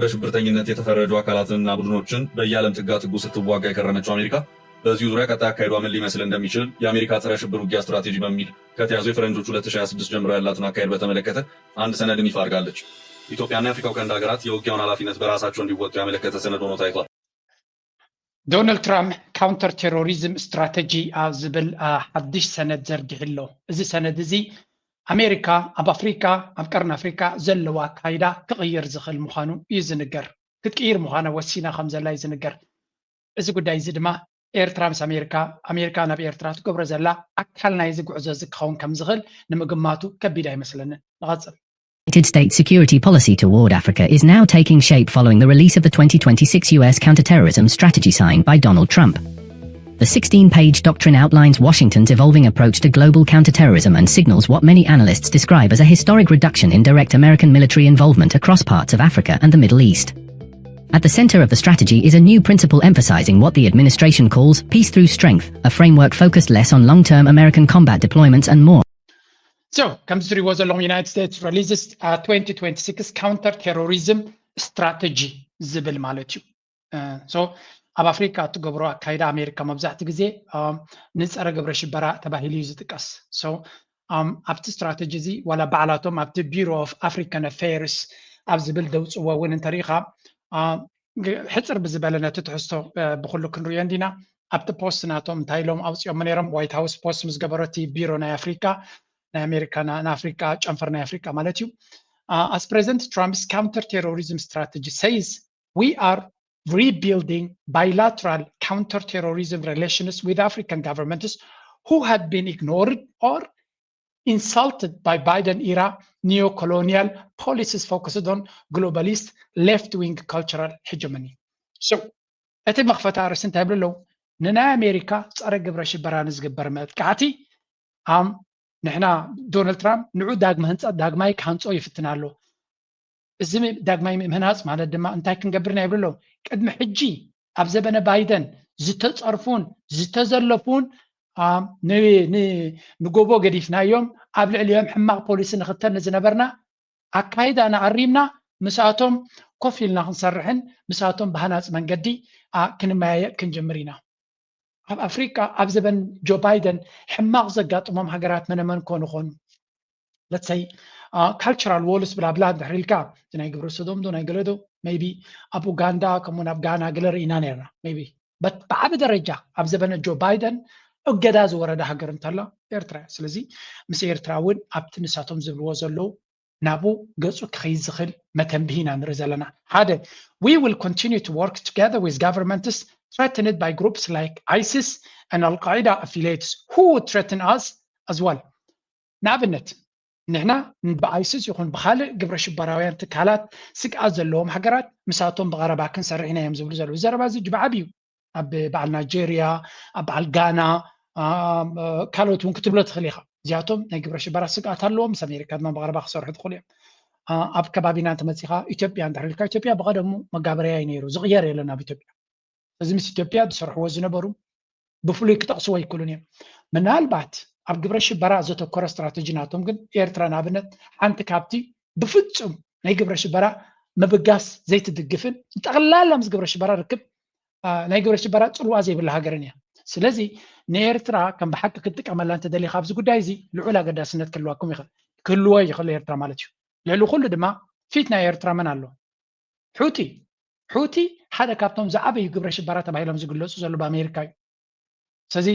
በሽብርተኝነት የተፈረጁ አካላትንና ቡድኖችን በየዓለም ጥጋ ጥጉ ስትዋጋ የከረመችው አሜሪካ በዚሁ ዙሪያ ቀጣይ አካሄዷ ምን ሊመስል እንደሚችል የአሜሪካ ጸረ ሽብር ውጊያ ስትራቴጂ በሚል ከተያዘው የፈረንጆች ሁለት ሺህ ሃያ ስድስት ጀምሮ ያላትን አካሄድ በተመለከተ አንድ ሰነድን ይፋ አድርጋለች። ኢትዮጵያና የአፍሪካው ቀንድ ሀገራት የውጊያውን ኃላፊነት በራሳቸው እንዲወጡ ያመለከተ ሰነድ ሆኖ ታይቷል። ዶናልድ ትራምፕ ካውንተር ቴሮሪዝም ስትራተጂ ኣብ ዝብል ሓድሽ ሰነድ ዘርጊሑ ኣሎ። እዚ ሰነድ እዚ ኣሜሪካ ኣብ ኣፍሪካ ኣብ ቀርኒ ኣፍሪካ ዘለዋ ኣካይዳ ክቕይር ዝኽእል ምዃኑ እዩ ዝንገር። ክትቅይር ምዃና ወሲና ከም ዘላ እዩ ዝንገር። እዚ ጉዳይ እዚ ድማ ኤርትራ ምስ ኣሜሪካ ኣሜሪካ ናብ ኤርትራ ትገብሮ ዘላ ኣካል ናይዚ ጉዕዞ እዚ ክኸውን ከም ዝኽእል ንምግማቱ ከቢድ ኣይመስለንን። ንቐጽል። United States security policy toward Africa is now taking shape following the release of the twenty twenty-six U S counterterrorism strategy signed by Donald Trump. The sixteen page doctrine outlines Washington's evolving approach to global counterterrorism and signals what many analysts describe as a historic reduction in direct American military involvement across parts of Africa and the Middle East. At the center of the strategy is a new principle emphasizing what the administration calls peace through strength, a framework focused less on long term American combat deployments and more So ከምዚ ትሪእዎ ዘለኹም United States releases twenty twenty-six counter terrorism strategy ዝብል ማለት እዩ። So ኣብ ኣፍሪካ እትገብሮ ኣካይዳ ኣሜሪካ መብዛሕቲ ግዜ ንፀረ ግብረ ሽበራ ተባሂሉ እዩ ዝጥቀስ። So ኣብቲ ስትራተጂ እዚ ዋላ ባዕላቶም ኣብቲ Bureau of African Affairs ኣብ ዝብል ደውፅዎ እውን እንተሪኢኻ ሕፅር ብዝበለ ነቲ ትሕዝቶ ብኩሉ ክንሪኦ እንዲና። ኣብቲ ፖስት ናቶም እንታይ ኢሎም ኣውፅኦሞ ነይሮም? ዋይት ሃውስ ፖስት ምስ ገበሮ እቲ ቢሮ ናይ ኣፍሪካ ናይ ኣሜሪካ ንኣፍሪካ ጨንፈር ናይ ኣፍሪካ ማለት እዩ። As President Trump's counter terrorism strategy says, we are rebuilding bilateral counter terrorism relations with African governments who had been ignored or insulted by Biden era neo-colonial policies focused on globalist left-wing cultural hegemony. So እቲ መኽፈቲ ኣርእስቲ እንታይ ይብሉ ኣለዉ? ንናይ ኣሜሪካ ፀረ ግብረ ሽበራ ንዝግበር መጥቃዕቲ ኣም ንሕና ዶናልድ ትራምፕ ንዑ ዳግመ ህንፃ ዳግማይ ክሃንፆ ይፍትን ኣሎ። እዚ ዳግማይ ምህናፅ ማለት ድማ እንታይ ክንገብር ኢና ይብሉ ኣለዉ? ቅድሚ ሕጂ ኣብ ዘበነ ባይደን ዝተፀርፉን ዝተዘለፉን ንጎቦ ገዲፍናዮም ኣብ ልዕሊኦም ሕማቕ ፖሊሲ ንኽተል ንዝነበርና ኣካይዳና ኣሪምና ምስኣቶም ኮፍ ኢልና ክንሰርሕን ምስኣቶም ብሃናፂ መንገዲ ክንመያየጥ ክንጅምር ኢና። ኣብ ኣፍሪቃ ኣብ ዘበን ጆ ባይደን ሕማቕ ዘጋጥሞም ሃገራት መነመን ኮን ይኾኑ? ለትሰይ ካልቸራል ዎልስ ብላብላ እንድሕር ኢልካ ናይ ግብረ ሰዶም ዶ ናይ ገለ ዶ ሜይቢ ኣብ ኡጋንዳ ከምኡውን ኣብ ጋና ገለ ርኢና ነርና ሜይቢ በት ብዓቢ ደረጃ ኣብ ዘበነ ጆ ባይደን እገዳ ዝወረደ ሃገር እንተሎ ኤርትራ እያ። ስለዚ ምስ ኤርትራ እውን ኣብቲ ንሳቶም ዝብልዎ ዘለዉ ናብኡ ገጹ ክኸይድ ዝኽእል መተንብሂ ኢና ንርኢ ዘለና። ሓደ we will continue to work together with governments threatened by groups like ISIS and Al Qaeda affiliates who would threaten us as well. ንኣብነት ንሕና ብኣይሲስ ይኹን ብካልእ ግብረ ሽበራውያን ትካላት ስግኣት ዘለዎም ሃገራት ምሳቶም ብቐረባ ክንሰርሕ ኢና እዮም ዝብሉ ዘለዉ። ዘረባ እዚ ብዓብዩ ኣብ በዓል ናይጀርያ ኣብ በዓል ጋና ካልኦት እውን ክትብሎ ትኽእል ኢኻ። እዚኣቶም ናይ ግብረ ሽበራ ስግኣት ኣለዎም ምስ ኣሜሪካ ድማ ብቐረባ ክሰርሑ ትኽእሉ እዮም። ኣብ ከባቢና እንተመፂኻ ኢትዮጵያ እንድሕር ኢልካ ኢትዮጵያ ብቐደሙ መጋበርያ እዩ ነይሩ ዝቕየር የለን ኣብ ኢትዮጵያ። እዚ ምስ ኢትዮጵያ ዝሰርሕዎ ዝነበሩ ብፍሉይ ክጠቕስዎ ኣይክእሉን እዮም። ምናልባት ኣብ ግብረ ሽበራ ዘተኮረ ስትራተጂ ናቶም ግን ኤርትራ ንኣብነት ሓንቲ ካብቲ ብፍጹም ናይ ግብረ ሽበራ ምብጋስ ዘይትድግፍን ጠቕላላ ምስ ግብረ ሽበራ ርክብ ናይ ግብረ ሽበራ ፅልዋ ዘይብላ ሃገርን እያ። ስለዚ ንኤርትራ ከም ብሓቂ ክትጥቀመላ እንተደሊኻ ኣብዚ ጉዳይ እዚ ልዑል ኣገዳስነት ክህልዋኩም ይኽእል ክህልዎ ይኽእል ኤርትራ ማለት እዩ። ልዕሊ ኩሉ ድማ ፊት ናይ ኤርትራ መን ኣሎ? ሑቲ ሑቲ ሓደ ካብቶም ዝዓበዩ ግብረ ሽበራ ተባሂሎም ዝግለፁ ዘሎ ብኣሜሪካ እዩ። ስለዚ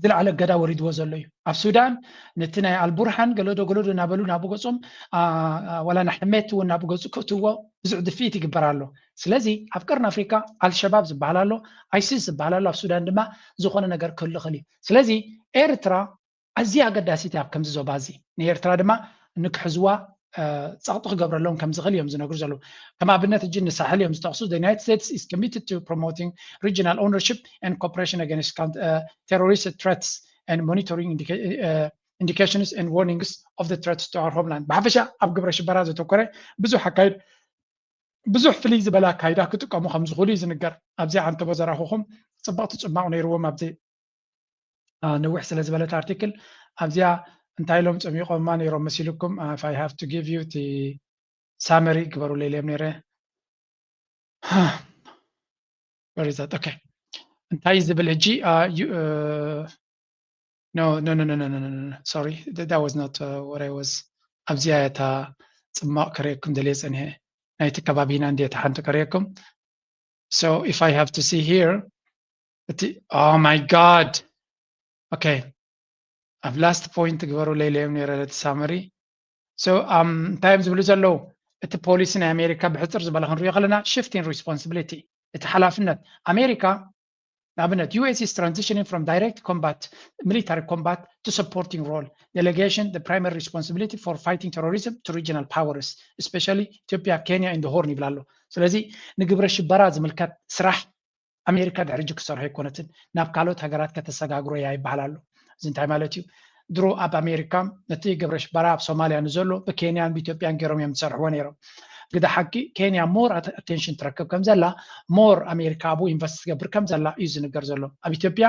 ዝለዓለ እገዳ ወሪድዎ ዘሎ እዩ። ኣብ ሱዳን ነቲ ናይ ኣልቡርሃን ገለዶ ገለዶ እናበሉ ናብ ገፆም ዋላ ንሕሜት እውን ናብ ገፁ ክእትዎ ብዙሕ ድፍኢት ይግበር ኣሎ። ስለዚ ኣብ ቀርኒ ኣፍሪካ ኣልሸባብ ዝበሃል ኣሎ፣ ኣይሲስ ዝበሃል ኣሎ፣ ኣብ ሱዳን ድማ ዝኾነ ነገር ክህሉ ይኽእል እዩ። ስለዚ ኤርትራ ኣዝያ ኣገዳሲት እያ ኣብ ከምዚ ዞባ እዚ። ንኤርትራ ድማ ንክሕዝዋ ጸቕጢ ክገብረሎም ከም ዝኽእል እዮም ዝነግሩ ዘለዉ። ከም ኣብነት ሕጂ ንሳሕል እዮም ዝጠቕሱ። The United States is committed to promoting regional ownership and cooperation against terrorist threats and monitoring indications and warnings of the threats to our homeland. ብሓፈሻ ኣብ ግብረ ሽበራ ዘተኮረ ብዙሕ ኣካይድ ብዙሕ ፍልይ ዝበለ ኣካይዳ ክጥቀሙ ከም ዝኽእሉ እዩ ዝንገር። ኣብዚኣ ኣንተቦ ዘራኹኹም ጽብቕቲ ጽማቕ ነይርዎም ኣብዚ ነዊሕ ስለ ዝበለት ኣርቲክል ኣብዚኣ እንታይ ኢሎም ጸሚቖማ ነይሮም መሲልኩም? If I have to give you the ሳመሪ ግበሩለይ ኢለዮም ነይረ። Where is that? Okay. እንታይ ዝብል ሕጂ? Uh, you, uh, no, no, no, no, no, no, no, no. Sorry, that, that was not uh, what I was. ኣብዚኣ እታ ጽማቕ ከርእየኩም ደልየ ጸኒሐ። ናይቲ ከባቢና እንድየ እታ ሓንቲ ከርእየኩም። So if I have to see here, እቲ, oh my God. Okay. ኣብ last point ግበሩለይ ኢለዮም ነይረ ነቲ ሳመሪ። So um, እንታይ እዮም ዝብሉ ዘለዉ? እቲ ፖሊሲ ናይ ኣሜሪካ ብሕፅር ዝበለ ክንሪኦ ከለና፣ shifting responsibility፣ እቲ ሓላፍነት ኣሜሪካ፣ ንኣብነት U S is transitioning from direct combat, military combat, to supporting role, delegation the primary responsibility for fighting terrorism to regional powers, especially ኢትዮጵያ፣ ኬንያ and the Horn ይብላ ኣሎ። ስለዚ ንግብረ ሽበራ ዝምልከት ስራሕ ኣሜሪካ ድሕሪ ሕጂ ክሰርሖ ኣይኮነትን፣ ናብ ካልኦት ሃገራት ከተሰጋግሮ እያ ይበሃል ኣሎ። እዚ እንታይ ማለት እዩ? ድሮ ኣብ ኣሜሪካ ነቲ ግብረ ሽበራ ኣብ ሶማልያ ንዘሎ ብኬንያን ብኢትዮጵያን ገይሮም እዮም ዝሰርሕዎ ነይሮም። ግደ ሓቂ ኬንያ more attention ትረክብ ከም ዘላ፣ more ኣሜሪካ ኣብኡ ኢንቨስት ትገብር ከም ዘላ እዩ ዝንገር ዘሎ። ኣብ ኢትዮጵያ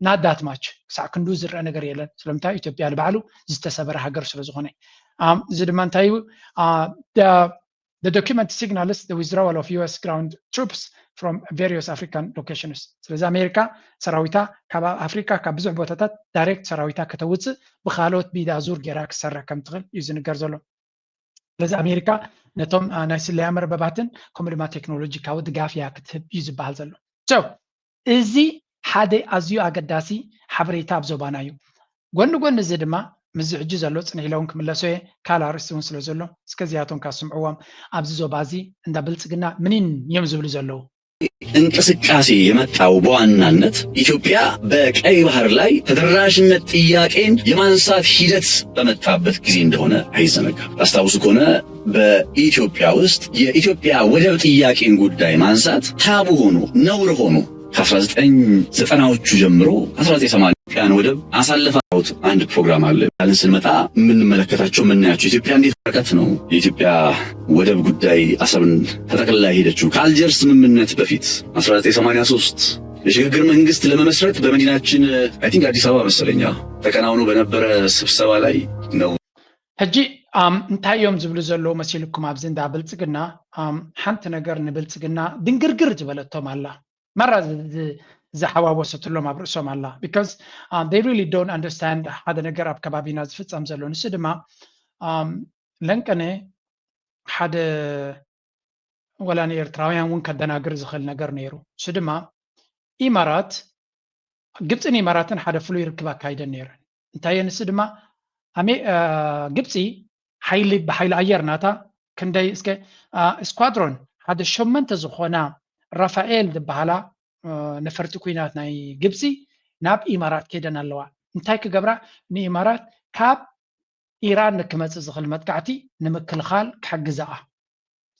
not that much፣ ክሳዕ ክንዱ ዝረአ ነገር የለን። ስለምንታይ? ኢትዮጵያ ንባዕሉ ዝተሰበረ ሃገር ስለ ዝኾነ። Um, እዚ ድማ እንታይ እዩ? Uh, the the document signals the withdrawal of U S ground troops from various African locations። ስለዚ ኣሜሪካ ሰራዊታ ካብ ኣፍሪካ ካብ ብዙሕ ቦታታት ዳይሬክት ሰራዊታ ከተውፅእ ብካልኦት ብኢዳ ዙር ገይራ ክሰርሕ ከም ትኽእል እዩ ዝንገር ዘሎ። ስለዚ ኣሜሪካ ነቶም ናይ ስለያ መርበባትን ከምኡ ድማ ቴክኖሎጂካዊ ድጋፍ እያ ክትህብ እዩ ዝበሃል ዘሎ። So እዚ ሓደ ኣዝዩ ኣገዳሲ ሓበሬታ ኣብ ዞባና እዩ። ጎኒ ጎኒ እዚ ድማ ምስዚ ሕጂ ዘሎ ፅንሕ ኢለ እውን ክምለሶ እየ፣ ካልእ ኣርእስቲ እውን ስለ ዘሎ እስከ እዚኣቶም ካስምዕዎም። ኣብዚ ዞባ እዚ እንዳ ብልፅግና ምኒን እዮም ዝብሉ ዘለዉ። እንቅስቃሴ የመጣው በዋናነት ኢትዮጵያ በቀይ ባህር ላይ ተደራሽነት ጥያቄን የማንሳት ሂደት በመጣበት ጊዜ እንደሆነ አይዘነጋም። ታስታውሱ ከሆነ በኢትዮጵያ ውስጥ የኢትዮጵያ ወደብ ጥያቄን ጉዳይ ማንሳት ታቡ ሆኖ ነውር ሆኖ ከ1990ዎቹ ጀምሮ ከ1980 ኢትዮጵያን ወደብ አሳልፋት አንድ ፕሮግራም አለ ያልን ስንመጣ የምንመለከታቸው የምናያቸው ኢትዮጵያ እንዴት ርቀት ነው የኢትዮጵያ ወደብ ጉዳይ አሰብን ተጠቅልላ ሄደችው ከአልጀርስ ስምምነት በፊት 1983 የሽግግር መንግስት ለመመስረት በመዲናችን I think አዲስ አበባ መሰለኛ ተከናውኖ በነበረ ስብሰባ ላይ ነው። ሕጂ እንታይ እዮም ዝብሉ ዘለዉ መሲልኩም? ኣብዚ እንዳ ብልፅግና ሓንቲ ነገር ንብልፅግና ድንግርግር ዝበለቶም ኣላ፣ መራ ዝሓዋወሰትሎም ኣብ ርእሶም ኣላ። Because they really don't understand ሓደ ነገር ኣብ ከባቢና ዝፍፀም ዘሎ። ንሱ ድማ ለንቀነ ሓደ ወላ ንኤርትራውያን እውን ከደናግር ዝኽእል ነገር ነይሩ። እሱ ድማ ኢማራት፣ ግብፅን ኢማራትን ሓደ ፍሉይ ርክብ ኣካይደን ነይረን። እንታይ እየ ንሱ ድማ ግብፂ ሓይሊ ብሓይሊ ኣየር ናታ ክንደይ እስከ ስኳድሮን ሓደ ሸመንተ ዝኾና ራፋኤል ዝበሃላ ነፈርቲ ኩናት ናይ ግብፂ ናብ ኢማራት ከይደን ኣለዋ። እንታይ ክገብራ? ንኢማራት ካብ ኢራን ንክመፅእ ዝኽእል መጥቃዕቲ ንምክልኻል ክሕግዛኣ።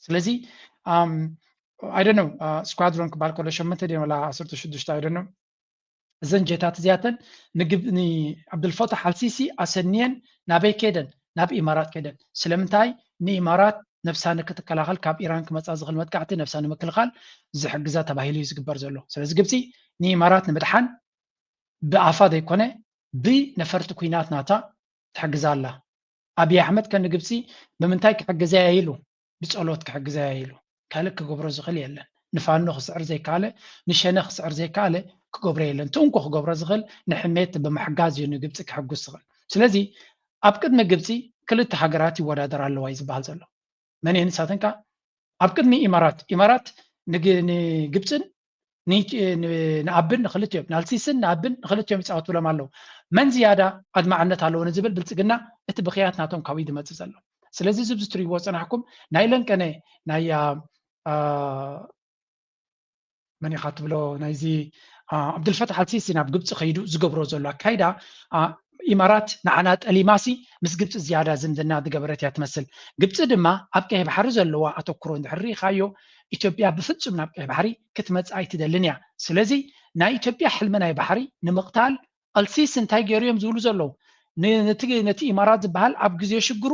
ስለዚ I don't know ስኳድሮን ክበሃል ከሎ ሸመንተ ድን ወላ ዓሰርተ ሽዱሽተ I don't know እዘን ጀታት እዚኣተን ንዓብዱልፈታሕ ኣልሲሲ ኣሰንየን ናበይ ከይደን? ናብ ኢማራት ከይደን። ስለምንታይ? ንኢማራት ነብሳ ንክትከላኸል ካብ ኢራን ክመፃ ዝኽእል መጥቃዕቲ ነብሳ ንምክልኻል ዝሕግዛ ተባሂሉ እዩ ዝግበር ዘሎ። ስለዚ ግብፂ ንኢማራት ንምድሓን ብኣፋ ዘይኮነ ብነፈርቲ ኩናት ናታ ትሕግዛ ኣላ። ኣብይ ኣሕመድ ከ ንግብፂ ብምንታይ ክሕግዘያ ኢሉ? ብፀሎት ክሕግዘያ ኢሉ። ካልእ ክገብሮ ዝኽእል የለን። ንፋኖ ክስዕር ዘይከኣለ፣ ንሸነ ክስዕር ዘይከኣለ ክገብሮ የለን። እቲ እንኮ ክገብሮ ዝኽእል ንሕሜት ብምሕጋዝ እዩ ንግብፂ ክሕጉስ ዝኽእል። ስለዚ ኣብ ቅድሚ ግብፂ ክልተ ሃገራት ይወዳደር ኣለዋ እዩ ዝበሃል ዘሎ። መን እየን ንሳተን ከ? ኣብ ቅድሚ ኢማራት፣ ኢማራት ንግብፅን ንኣብን ንክልቲኦም፣ ንኣልሲስን ንኣብን ንክልቲኦም ይፃወቱሎም ኣለዉ። መን ዝያዳ ኣድማዕነት ኣለዎ ንዝብል ብልፅግና እቲ ብክያት ናቶም ካብኡ ዝመፅእ ዘሎ። ስለዚ እዚ ትሪእዎ ፅናሕኩም ናይ ለንቀነ ናይ መን ኢኻ ትብሎ ናይዚ ዓብዱልፈታሕ ኣልሲሲ ናብ ግብፂ ከይዱ ዝገብሮ ዘሎ ኣካይዳ ኢማራት ንዓና ጠሊማሲ ምስ ግብፂ ዝያዳ ዝምድና ዝገበረት እያ ትመስል። ግብፂ ድማ ኣብ ቀይሕ ባሕሪ ዘለዋ ኣተኩሮ እንድሕር ርኢኻዮ ኢትዮጵያ ብፍፁም ናብ ቀይሕ ባሕሪ ክትመፅእ ኣይትደልን እያ። ስለዚ ናይ ኢትዮጵያ ሕልሚ ናይ ባሕሪ ንምቕታል ኣልሲሲ እንታይ ገይሩ እዮም ዝብሉ ዘለዉ? ነቲ ኢማራት ዝበሃል ኣብ ግዜ ሽግሩ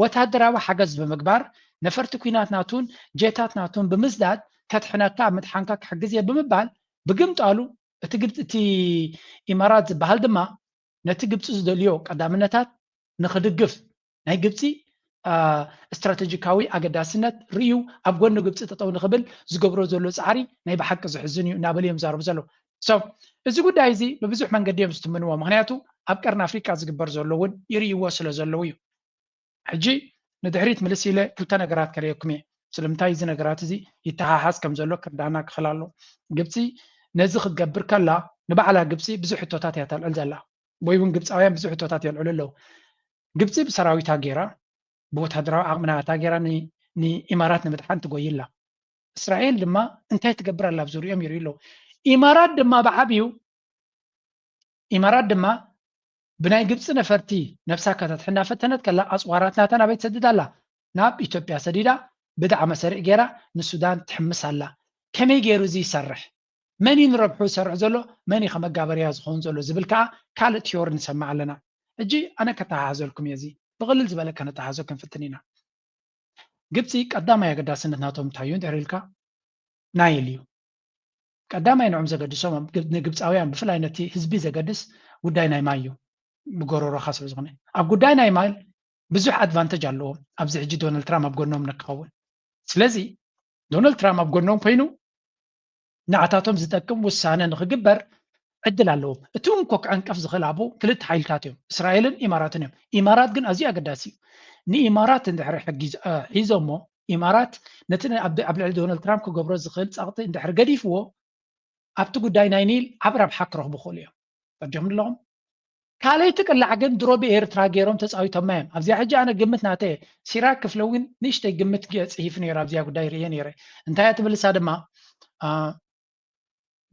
ወታደራዊ ሓገዝ ብምግባር ነፈርቲ ኩናት ናቱን ጀታት ናቱን ብምስዳድ ከድሕነካ ኣብ ምድሓንካ ክሕግዝ እየ ብምባል ብግምጣሉ እቲ ግብፂ እቲ ኢማራት ዝበሃል ድማ ነቲ ግብፂ ዝደልዮ ቀዳምነታት ንክድግፍ ናይ ግብፂ ስትራቴጂካዊ ኣገዳስነት ርእዩ ኣብ ጎኒ ግብፂ ጠጠው ንክብል ዝገብሮ ዘሎ ፃዕሪ ናይ ብሓቂ ዝሕዝን እዩ እናበሉ እዮም ዝዛረቡ ዘለዉ። So እዚ ጉዳይ እዚ ብብዙሕ መንገዲ እዮም ዝትምንዎ። ምክንያቱ ኣብ ቀርኒ ኣፍሪቃ ዝግበር ዘሎ እውን ይርእይዎ ስለ ዘለዉ እዩ። ሕጂ ንድሕሪት ምልስ ኢለ ክልተ ነገራት ከርእየኩም እየ። ስለምንታይ እዚ ነገራት እዚ ይተሓሓዝ ከም ዘሎ ክርዳና ክኽእል ኣሎ። ግብፂ ነዚ ክትገብር ከላ ንባዕላ ግብፂ ብዙሕ ሕቶታት እያ ተልዕል ዘላ፣ ወይ እውን ግብፃውያን ብዙሕ ሕቶታት የልዕሉ ኣለዉ። ግብፂ ብሰራዊታ ገይራ ብወታደራዊ ዓቕሚ ናታ ገይራ ንኢማራት ንምድሓን ትጎይላ። እስራኤል ድማ እንታይ ትገብር ኣላ ኣብ ዙሪኦም ይርእዩ ኣለዉ። ኢማራት ድማ ብዓብዩ ኢማራት ድማ ብናይ ግብፂ ነፈርቲ ነብሳ ከተድሕን እናፈተነት ከላ ኣፅዋራት ናታ ናበይ ትሰድድ ኣላ? ናብ ኢትዮጵያ ሰዲዳ ብዳዕመ ሰሪዕ ገይራ ንሱዳን ትሕምስ ኣላ። ከመይ ገይሩ እዚ ይሰርሕ? መን እዩ ንረብሑ ዝሰርሕ ዘሎ? መን እዩ ከመጋበርያ ዝኸውን ዘሎ ዝብል ከዓ ካልእ ቲዮሪ ንሰማዕ ኣለና። ሕጂ ኣነ ከተሓሓዘልኩም እየ፣ እዚ ብቕልል ዝበለ ከነተሓዞ ክንፍትን ኢና። ግብፂ ቀዳማይ ኣገዳስነት ናቶም እንታይ እዩ እንድሕር ኢልካ፣ ናይል እዩ። ቀዳማይ ንዕም ዘገድሶም ንግብፃውያን ብፍላይ ነቲ ህዝቢ ዘገድስ ጉዳይ ናይ ማይ እዩ። ብጎረሮኻ ስለ ዝኾነ ኣብ ጉዳይ ናይ ማይ ብዙሕ ኣድቫንተጅ ኣለዎም። ኣብዚ ሕጂ ዶናልድ ትራምፕ ኣብ ጎኖም ንክኸውን፣ ስለዚ ዶናልድ ትራምፕ ኣብ ጎኖም ኮይኑ ንዓታቶም ዝጠቅም ውሳነ ንክግበር ዕድል ኣለዎም። እቲ እንኮ ክዕንቀፍ ዝኽእል ኣብኡ ክልተ ሓይልታት እዮም፣ እስራኤልን ኢማራትን እዮም። ኢማራት ግን ኣዝዩ ኣገዳሲ እዩ። ንኢማራት እንድሕሪ ሕጊ ሒዞሞ ኢማራት ነቲ ኣብ ልዕሊ ዶናልድ ትራምፕ ክገብሮ ዝኽእል ፃቕጢ እንድሕር ገዲፍዎ ኣብቲ ጉዳይ ናይ ኒል ዓብ ረብሓ ክረኽቡ ክኽእሉ እዮም። ፈጆም ኣለኹም። ካልኣይቲ ቅላዕ ግን ድሮ ብኤርትራ ገይሮም ተፃዊቶማ እዮም። ኣብዚኣ ሕጂ ኣነ ግምት ናተ ሲራክ ክፍለ እውን ንእሽተይ ግምት ጽሒፉ ነይሩ ኣብዚኣ ጉዳይ ርእየ ነይረ። እንታይ እያ ትብል እሳ ድማ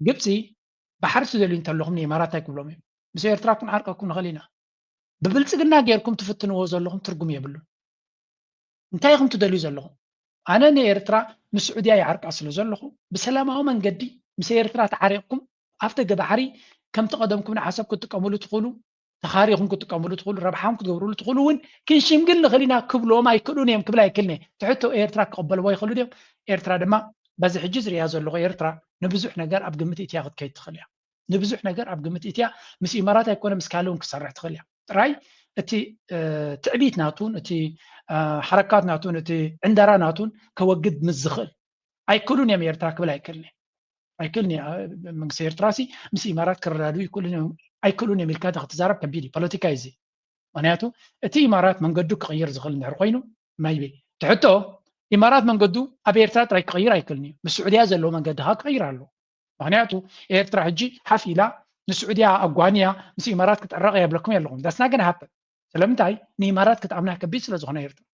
ግብፂ ባሕሪ ትደልዩ እንተለኹም ንኢማራት ኣይክብሎም እዮም። ምስ ኤርትራ ክንዓርቀኩም ንኽእል ኢና። ብብልፅግና ጌርኩም ትፍትንዎ ዘለኹም ትርጉም የብሉን። እንታይ ኢኹም ትደልዩ ዘለኹም? ኣነ ንኤርትራ ምስ ስዑድያ ይዓርቃ ስለ ዘለኹ ብሰላማዊ መንገዲ ምስ ኤርትራ ተዓሪቕኩም ኣብቲ ገባሕሪ ከምቲ ቀደምኩም ንዓሰብ ክትጥቀምሉ ትኽእሉ፣ ተኻሪኹም ክትጥቀምሉ ትኽእሉ፣ ረብሓም ክትገብርሉ ትኽእሉ እውን ክንሽምግል ንኽእል ኢና ክብሎም ኣይክእሉን እዮም ክብል ኣይክእልን እየ። ትሕቶ ኤርትራ ክቕበልዎ ይኽእሉ ድዮም? ኤርትራ ድማ በዚ ሕጂ ዝሪያ ዘለኹ ኤርትራ ንብዙሕ ነገር ኣብ ግምት ኢትያ ክትከይድ ትኽእል እያ። ንብዙሕ ነገር ኣብ ግምት ኢትያ ምስ ኢማራት ኣይኮነ ምስ ካልእ እውን ክሰርሕ ትኽእል እያ። ጥራይ እቲ ትዕቢት ናቱን እቲ ሓረካት ናቱን እቲ ዕንደራ ናቱን ከወግድ ምስ ዝኽእል ኣይክእሉን እዮም ኤርትራ ክብል ኣይክእልን እየ። ኣይክእልን እየ። መንግስቲ ኤርትራ ሲ ምስ ኢማራት ክረዳድኡ ኣይክእሉን እዮም ኢልካ ክትዛረብ ከቢድ እዩ። ፖለቲካ እዩ እዚ። ምክንያቱ እቲ ኢማራት መንገዱ ክቕይር ዝኽእል እንድሕር ኮይኑ ማይቤ ትሕቶ ኢማራት መንገዱ ኣብ ኤርትራ ጥራይ ክቕይር ኣይክእልን እዩ። ምስ ስዑድያ ዘለዎ መንገዲ ከዓ ክቕይር ኣለዎ። ምክንያቱ ኤርትራ ሕጂ ሓፍ ኢላ ንስዑድያ ኣጓንያ ምስ ኢማራት ክትዕረቕ እያ ብለኩም ኣለኹም። ዳስና ግን ሃፐ ስለምንታይ ንኢማራት ክትኣምና ከቢድ ስለ ዝኾነ ኤርትራ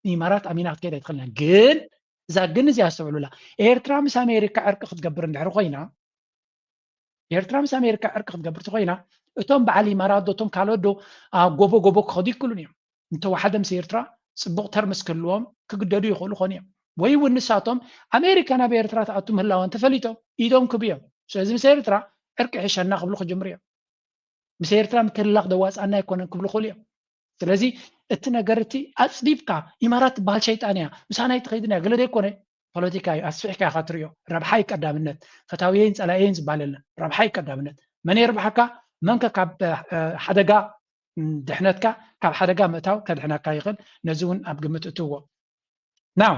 ንኢማራት ኣሚና ክትከይድ ኣይትኽእልና። ግን እዛ ግን እዚኣ ኣስተውዕሉላ። ኤርትራ ምስ ኣሜሪካ ዕርቂ ክትገብር እንድሕር ኮይና ኤርትራ ምስ ኣሜሪካ ዕርቂ ክትገብር ተኮይና እቶም በዓል ኢማራት ዶ እቶም ካልኦት ዶ ጎቦ ጎቦ ክኸዱ ይክእሉን እዮም። እንተወሓደ ምስ ኤርትራ ፅቡቕ ተርምስ ክህልዎም ክግደዱ ይኽእሉ ኾኑ እዮም። ወይ እውን ንሳቶም ኣሜሪካ ናብ ኤርትራ ትኣቱ ምህላዋ እንተፈሊጦም ኢዶም ክቡ እዮም። ስለዚ ምስ ኤርትራ ዕርቂ ይሕሸና ክብሉ ክጅምሩ እዮም። ምስ ኤርትራ ምትልላኽ ደዋፅኣና ኣይኮነን ክብሉ ክእሉ እዮም። ስለዚ እቲ ነገር እቲ ኣፅቢብካ ኢማራት ትበሃል ሸይጣን እያ ምሳና ኣይትኸይድን እያ ገለ ዘይኮነ ፖለቲካ እዩ። ኣስፊሕካ ኢኻ ትሪኦ። ረብሓ እዩ ቀዳምነት። ፈታውየይን ፀላእየይን ዝበሃል የለን። ረብሓ እዩ ቀዳምነት። መን የርብሓካ? መንከ ካብ ሓደጋ ድሕነትካ ካብ ሓደጋ ምእታው ከድሕነካ ይኽእል። ነዚ እውን ኣብ ግምት እትዎ። ናው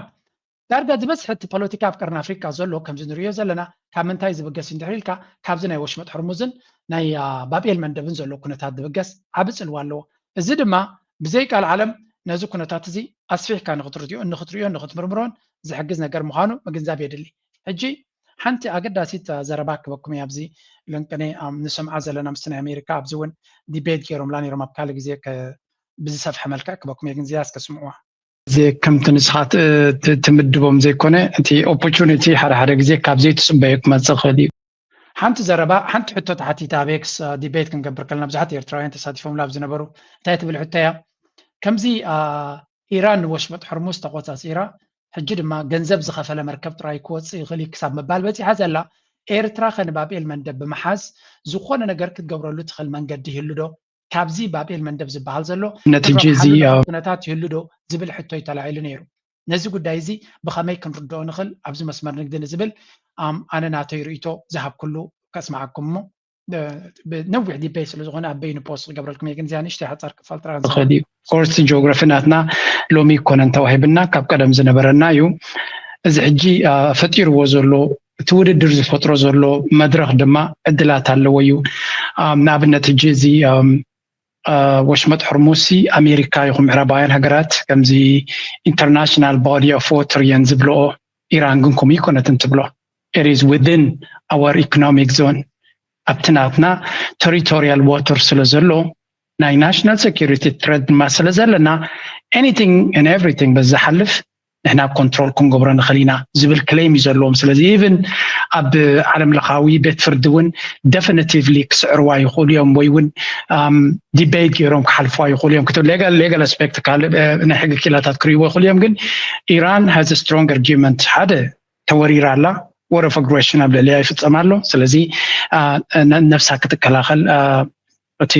ዳርጋ ዝበዝሐ እቲ ፖለቲካ ኣብ ቀርኒ ኣፍሪቃ ዘሎ ከምዚ ንሪኦ ዘለና ካብ ምንታይ ዝብገስ እንድሕር ኢልካ ካብዚ ናይ ወሽመጥ ሕርሙዝን ናይ ባብኤል መንደብን ዘሎ ኩነታት ዝብገስ ዓቢ ፅልዋ ኣለዎ። እዚ ድማ ብዘይ ቃል ዓለም ነዚ ኩነታት እዚ ኣስፊሕካ ንክትርድኦ ንክትሪኦ ንክትምርምሮን ዝሕግዝ ነገር ምዃኑ ምግንዛብ የድሊ። ሕጂ ሓንቲ ኣገዳሲት ዘረባ ክበኩም እያ ኣብዚ ልንቅነ ንሰምዓ ዘለና ምስቲ ናይ ኣሜሪካ ኣብዚ እውን ዲቤት ገይሮምላ ነይሮም ኣብ ካልእ ግዜ ብዝሰፍሐ መልክዕ ክበኩም እየ ግን እዚኣ እስከ ስምዕዋ። ከምቲ ንስኻ ትምድቦም ዘይኮነ እቲ ኦፖርቹኒቲ ሓደ ሓደ ግዜ ካብ ዘይትፅበዮ ክመፅእ ክእል እዩ። ሓንቲ ዘረባ ሓንቲ ሕቶ ተሓቲታ ኣብ ኤክስ ዲቤት ክንገብር ከለና ብዙሓት ኤርትራውያን ተሳቲፎምላ ኣብ ዝነበሩ እንታይ ትብል ሕቶ እያ ከምዚ ኢራን ንወሽመጥ ሕርሙዝ ተቆፃፂራ ሕጂ ድማ ገንዘብ ዝኸፈለ መርከብ ጥራይ ክወፅእ ይኽእል ክሳብ ምባል በፂሓ ዘላ ኤርትራ ከንባብኤል መንደብ ብምሓዝ ዝኾነ ነገር ክትገብረሉ ትኽእል መንገዲ ይህሉ ዶ? ካብዚ ባብኤል መንደብ ዝበሃል ዘሎ ነቲ ሕጂ እዚ ኩነታት ይህሉ ዶ ዝብል ሕቶ እዩ ተላዒሉ ነይሩ። ነዚ ጉዳይ እዚ ብኸመይ ክንርድኦ ንኽእል ኣብዚ መስመር ንግዲ ንዝብል ኣነ ናተይ ርእይቶ ዝሃብኩሉ ከስምዓኩም እሞ ነዊሕ ዲቤት ስለ ዝኾነ ኣብ በይኑ ፖስት ክገብረልኩም እየ፣ ግን እዚኣ ንእሽተይ ሓፃር ክፋል ጥራሕ ንኽእል እዩ። ኮርስ ጂኦግራፊ ናትና ሎሚ ይኮነን ተዋሂብና፣ ካብ ቀደም ዝነበረና እዩ። እዚ ሕጂ ፈጢርዎ ዘሎ፣ እቲ ውድድር ዝፈጥሮ ዘሎ መድረኽ ድማ ዕድላት ኣለዎ እዩ። ንኣብነት ሕጂ እዚ ወሽመጥ ሕርሙሲ ኣሜሪካ ይኹን ምዕራባውያን ሃገራት ከምዚ international body of water እየን ዝብልኦ፣ ኢራን ግን ከምኡ ይኮነትን ትብሎ። It is within our economic zone፣ ኣብቲ ናትና territorial water ስለ ዘሎ፣ ናይ ናሽናል ሴኩሪቲ ትረት ድማ ስለ ዘለና፣ anything and everything በዚ ዝሓልፍ ንሕና ኮንትሮል ክንገብሮ ንኽእል ኢና ዝብል ክሌም እዩ ዘለዎም። ስለዚ ኢቭን ኣብ ዓለም ለኻዊ ቤት ፍርዲ እውን ደፊኒቲቭሊ ክስዕርዋ ይኽእሉ እዮም፣ ወይ እውን ዲቤት ገይሮም ክሓልፍዋ ይኽእሉ እዮም። ሌጋል ኣስፔክት ካልእ ናይ ሕጊ ኪላታት ክርእይዎ ይኽእሉ እዮም። ግን ኢራን has strong argument። ሓደ፣ ተወሪራ ኣላ፣ war of aggression ኣብ ልዕሊያ ይፍፀም ኣሎ። ስለዚ ነብሳ ክትከላኸል እቲ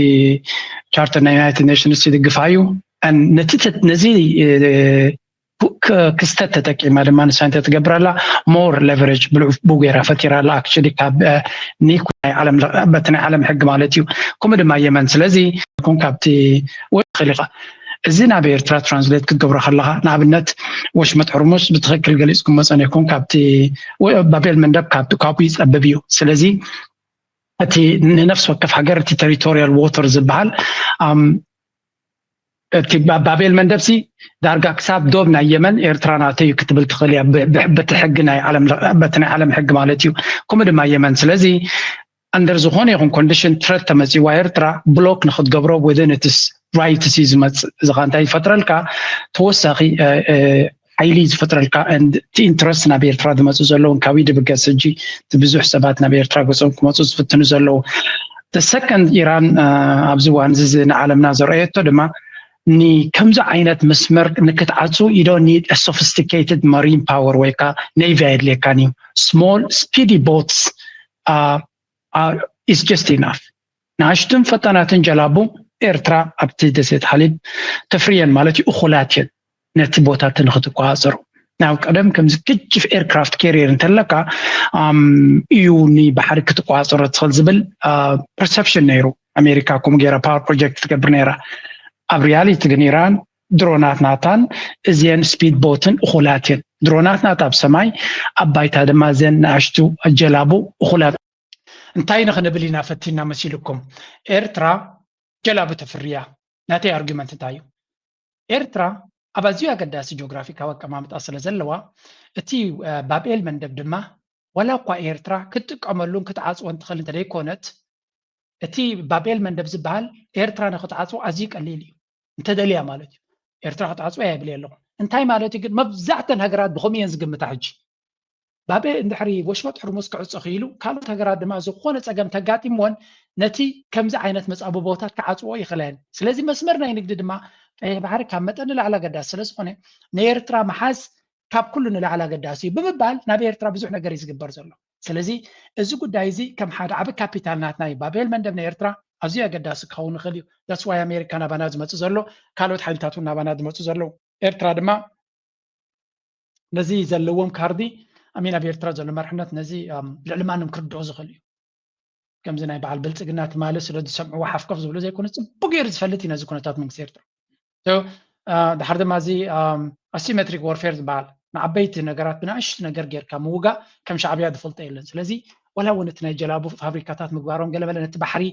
ቻርተር ናይ ዩናይትድ ኔሽንስ ይድግፋ እዩ። ነዚ ክስተት ተጠቂማ ድማ ንሳ እንታይ ትገብር ኣላ? ሞር ሌቨሬጅ ብልዑ ጌራ ፈጢራ ኣላ። ኣክቹሊ ካብ ኒኩ ናይ ዓለም በቲ ናይ ዓለም ሕጊ ማለት እዩ። ከምኡ ድማ የመን። ስለዚ ኩን ካብቲ ወይ ኸሊኻ እዚ ናብ ኤርትራ ትራንስሌት ክትገብሮ ከለኻ፣ ንኣብነት ወሽመጥ ሕርሙስ ብትኽክል ገሊጽኩም መጸን ይኹን ካብቲ ባቤል መንደብ ካብቲ ካብኡ ይጸብብ እዩ። ስለዚ እቲ ንነፍስ ወከፍ ሃገር እቲ ቴሪቶሪያል ዎተር ዝበሃል እቲ ባቤል መንደብሲ ዳርጋ ክሳብ ዶብ ናይ የመን ኤርትራ ናተይ እዩ ክትብል ትኽእል እያ። በቲ ሕጊ ናይ ዓለም በቲ ናይ ዓለም ሕጊ ማለት እዩ። ከምኡ ድማ የመን። ስለዚ ኣንደር ዝኾነ ይኹን ኮንዲሽን ትረት ተመፂዋ ኤርትራ ብሎክ ንክትገብሮ within its rights እዩ ዝመፅእ። እዚ ከዓ እንታይ ይፈጥረልካ? ተወሳኺ ሓይሊ ዝፈጥረልካ። እቲ ኢንትረስት ናብ ኤርትራ ዝመፁ ዘለውን ካብ ኢድ ብገስ ሕጂ እቲ ብዙሕ ሰባት ናብ ኤርትራ ገፆም ክመፁ ዝፍትኑ ዘለዉ። ሰከንድ ኢራን ኣብዚ እዋን እዚ ንዓለምና ዘርአየቶ ድማ ንከምዚ ዓይነት መስመር ንክትዓፁ you don't need sophisticated marine power ወይ ከዓ ኔቪ ኣየድልየካን እዩ። Small speedy boats is just enough። ንኣሽቱን ፈጣናትን ጀላቡ ኤርትራ ኣብቲ ደሴት ሓሊብ ተፍርየን ማለት እዩ፣ እኹላት እየን ነቲ ቦታ እቲ ንክትቆፃፀሩ። ናብ ቀደም ከምዚ ግጅፍ ኤርክራፍት ካሪየር እንተለካ እዩ ንባሕሪ ክትቆፃፀሮ ትኽእል ዝብል ፐርሰፕሽን ነይሩ። ኣሜሪካ ከምኡ ገይራ ፓወር ፕሮጀክት ትገብር ነይራ። ኣብ ሪያሊቲ ግን ኢራን ድሮናት ናታን እዚአን ስፒድ ቦትን እኹላት እየን። ድሮናት ናታ ኣብ ሰማይ፣ ኣብ ባይታ ድማ እዚአን ንኣሽቱ ጀላቡ እኹላት። እንታይ ንክንብል ኢና ፈቲና መሲልኩም? ኤርትራ ጀላቡ ተፍርያ። ናተይ ኣርጊመንት እንታይ እዩ? ኤርትራ ኣብ ኣዝዩ ኣገዳሲ ጂኦግራፊካዊ ኣቀማምጣ ስለ ዘለዋ፣ እቲ ባብኤል መንደብ ድማ ዋላ እኳ ኤርትራ ክትጥቀመሉን ክትዓፅወን ትኽእል እንተደይኮነት፣ እቲ ባብኤል መንደብ ዝበሃል ኤርትራ ንክትዓፅዎ ኣዝዩ ቀሊል እዩ። እንተደልያ ማለት እዩ። ኤርትራ ክትዓፅዎ የብልየ ኣለኹ። እንታይ ማለት እዩ ግን? መብዛሕተን ሃገራት ብኸምኡ እየን ዝግምታ ሕጂ። ባብኤል እንድሕሪ ወሽመጥ ሕርሙዝ ክዕጾ ክኢሉ፣ ካልኦት ሃገራት ድማ ዝኾነ ጸገም ተጋጢምወን ነቲ ከምዚ ዓይነት መጻብቦታት ክዓጽዎ ይኽእላ እየን። ስለዚ መስመር ናይ ንግዲ ድማ ቀይሕ ባሕሪ ካብ መጠን ንላዕሊ ኣገዳሲ ስለ ዝኾነ ንኤርትራ ምሓዝ ካብ ኩሉ ንላዕሊ ኣገዳሲ እዩ ብምባል ናብ ኤርትራ ብዙሕ ነገር እዩ ዝግበር ዘሎ። ስለዚ እዚ ጉዳይ እዚ ከም ሓደ ዓቢ ካፒታል ናትና እዩ። ባብኤል መንደብ ንኤርትራ ኣዝዩ ኣገዳሲ ክኸውን ይኽእል እዩ። That's why ኣሜሪካ ናባና ዝመጽእ ዘሎ፣ ካልኦት ሓይልታት እውን ናባና ዝመጹ ዘለዉ። ኤርትራ ድማ ነዚ ዘለዎም ካርዲ ኣሚን ኣብ ኤርትራ ዘሎ መርሕነት ነዚ ልዕሊ ማንም ክርድኦ ዝኽእል እዩ። ከምዚ ናይ በዓል ብልጽግና ትማሊ ስለ ዝሰምዕዎ ሓፍከፍ ዝብሉ ዘይኮነ ጽቡቅ ገይሩ ዝፈልጥ እዩ ነዚ ኩነታት መንግስቲ ኤርትራ። ድሓር ድማ እዚ ኣሲሜትሪክ ወርፌር ዝበሃል ንዓበይቲ ነገራት ብንኣሽቱ ነገር ጌርካ ምውጋእ ከም ሻዕብያ ዝፈልጦ የለን። ስለዚ ወላ እውን እቲ ናይ ጀላቡ ፋብሪካታት ምግባሮም ገለመለ ነቲ ባሕሪ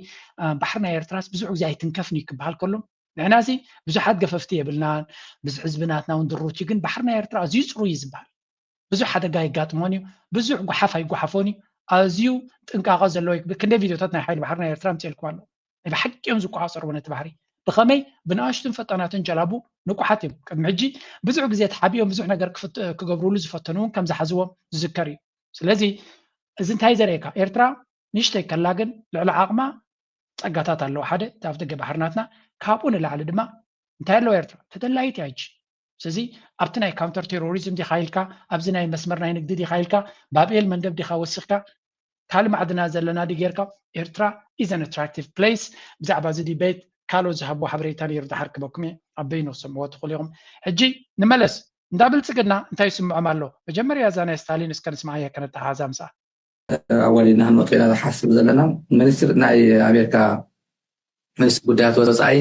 ባሕሪ ናይ ኤርትራስ ብዙሕ ግዜ ኣይትንከፍን እዩ ክበሃል ከሎ ንሕና እዚ ብዙሓት ገፈፍቲ የብልናን፣ ብዙሕ ህዝቢ ናትና እውን ድሩት እዩ፣ ግን ባሕሪ ናይ ኤርትራ ኣዝዩ ፅሩይ እዩ ዝበሃል። ብዙሕ ሓደጋ ኣይጋጥሞን እዩ፣ ብዙሕ ጓሓፍ ኣይጓሓፎን እዩ፣ ኣዝዩ ጥንቃቐ ዘለዎ እዩ። ክንደይ ቪድዮታት ናይ ሓይሊ ባሕሪ ናይ ኤርትራ ኣምፅኤልኩም ኣሎ። ናይ ብሓቂ እዮም ዝቆፃፀርዎ ነቲ ባሕሪ። ብኸመይ? ብንኣሽቱን ፈጣናትን ጀላቡ ንቁሓት እዮም። ቅድሚ ሕጂ ብዙሕ ግዜ ተሓቢኦም ብዙሕ ነገር ክገብሩሉ ዝፈተኑ እውን ከም ዝሓዝዎም ዝዝከር እዩ። ስለዚ እዚ እንታይ ዘርእየካ? ኤርትራ ንእሽተይ ከላ ግን ልዕሊ ዓቕማ ጸጋታት ኣለዎ። ሓደ እቲ ኣፍደገ ባሕሪ ናትና፣ ካብኡ ንላዕሊ ድማ እንታይ ኣለዎ ኤርትራ? ተደላይት እያ ሕጂ። ስለዚ ኣብቲ ናይ ካውንተር ቴሮሪዝም ዲኻ ኢልካ፣ ኣብዚ ናይ መስመር ናይ ንግዲ ዲኻ ኢልካ፣ ባብኤል መንደብ ዲኻ ወሲኽካ፣ ካልእ ማዕድናት ዘለና ድዩ ጌርካ? ኤርትራ is an attractive place። ብዛዕባ እዚ ዲቤት ካልኦት ዝሃብዎ ሓበሬታ ነይሩ ድሓር ክበኩም እየ ኣብ በይኑ ክሰምዕዎ ትኽእሉ ኢኹም። ሕጂ ንመለስ። እንዳ ብልጽግና እንታይ ይስምዖም ኣሎ? መጀመርያ እዛ ናይ ስታሊን እስከ ንስምዓያ ከነተሓዛ ምስኣ። ኣዋዲድና ክንመፁ ኢና ዝሓስብ ዘለና። ሚኒስትር ናይ ኣሜሪካ ሚኒስትር ጉዳያት ወፃኢ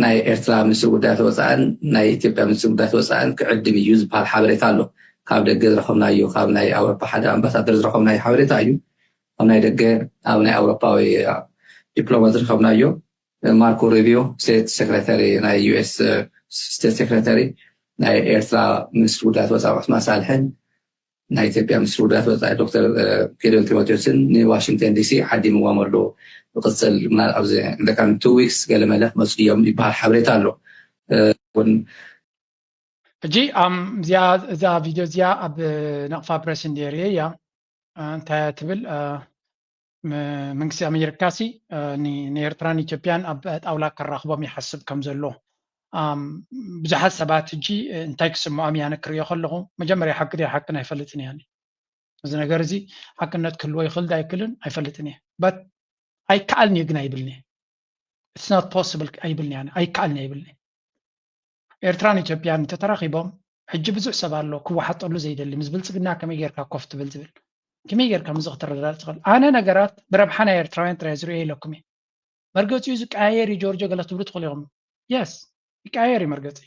ናይ ኤርትራ ሚኒስትር ጉዳያት ወፃእን ናይ ኢትዮጵያ ሚኒስትር ጉዳያት ወፃእን ክዕድም እዩ ዝበሃል ሓበሬታ ኣሎ። ካብ ደገ ዝረኸብናዮ፣ ካብ ናይ ኣውሮፓ ሓደ ኣምባሳደር ዝረኸብናዮ ሓበሬታ እዩ። ኣብ ናይ ደገ ኣብ ናይ ኣውሮፓዊ ዲፕሎማት ዝረኸብናዮ ማርኮ ሩቢዮ ስቴት ሴክሬታሪ ናይ ዩኤስ ስቴት ሴክሬታሪ ናይ ኤርትራ ሚኒስትር ጉዳያት ወፃኢ ዑስማን ሳልሕን ናይ ኢትዮጵያ ሚኒስትር ጉዳያት ወፃኢ ዶክተር ጌዲዮን ጢሞቴዎስን ንዋሽንግተን ዲሲ ዓዲምዎም ኣሎ። ብቅፅል ኣብዚ ደቃ ቱ ዊክስ ገለመለ ክመፁ እዮም ይበሃል ሓበሬታ ኣሎ። እውን ሕጂ እዛ ቪድዮ እዚኣ ኣብ ነቕፋ ፕረስ እንድየ ርእየ እያ። እንታይ ትብል? መንግስቲ ኣሜሪካ ሲ ንኤርትራን ኢትዮጵያን ኣብ ጣውላ ከራኽቦም ይሓስብ ከም ዘሎ ብዙሓት ሰባት ሕጂ እንታይ ክስምዖም እያ ክርእዮ ከለኹ፣ መጀመርያ ሓቂ ድያ ሓቅን ኣይፈልጥን እየ። እዚ ነገር እዚ ሓቅነት ክህልዎ ይኽእል ዶ ኣይክእልን ኣይፈልጥን እየ። በት ኣይከኣልን እዩ ግን ኣይብልን እየ። It's not possible ኣይብልን እየ። ኣይከኣልን እየ ኣይብልን እየ። ኤርትራን ኢትዮጵያን እንተተራኺቦም ሕጂ ብዙሕ ሰብ ኣሎ ክወሓጠሉ ዘይደሊ፣ ምስ ብልፅግና ከመይ ጌርካ ኮፍ ትብል ዝብል፣ ከመይ ጌርካ ምስዚ ክትረዳዳእ ትኽእል? ኣነ ነገራት ብረብሓ ናይ ኤርትራውያን ጥራይ ዝርእዮ ኢለኩም እየ። መርገፂኡ ዝቀያየር እዩ ጆርጆ ገለ ክትብሉ ትኽእሉ ኢኹም። የስ ይቀያየር እዩ መርገፂ።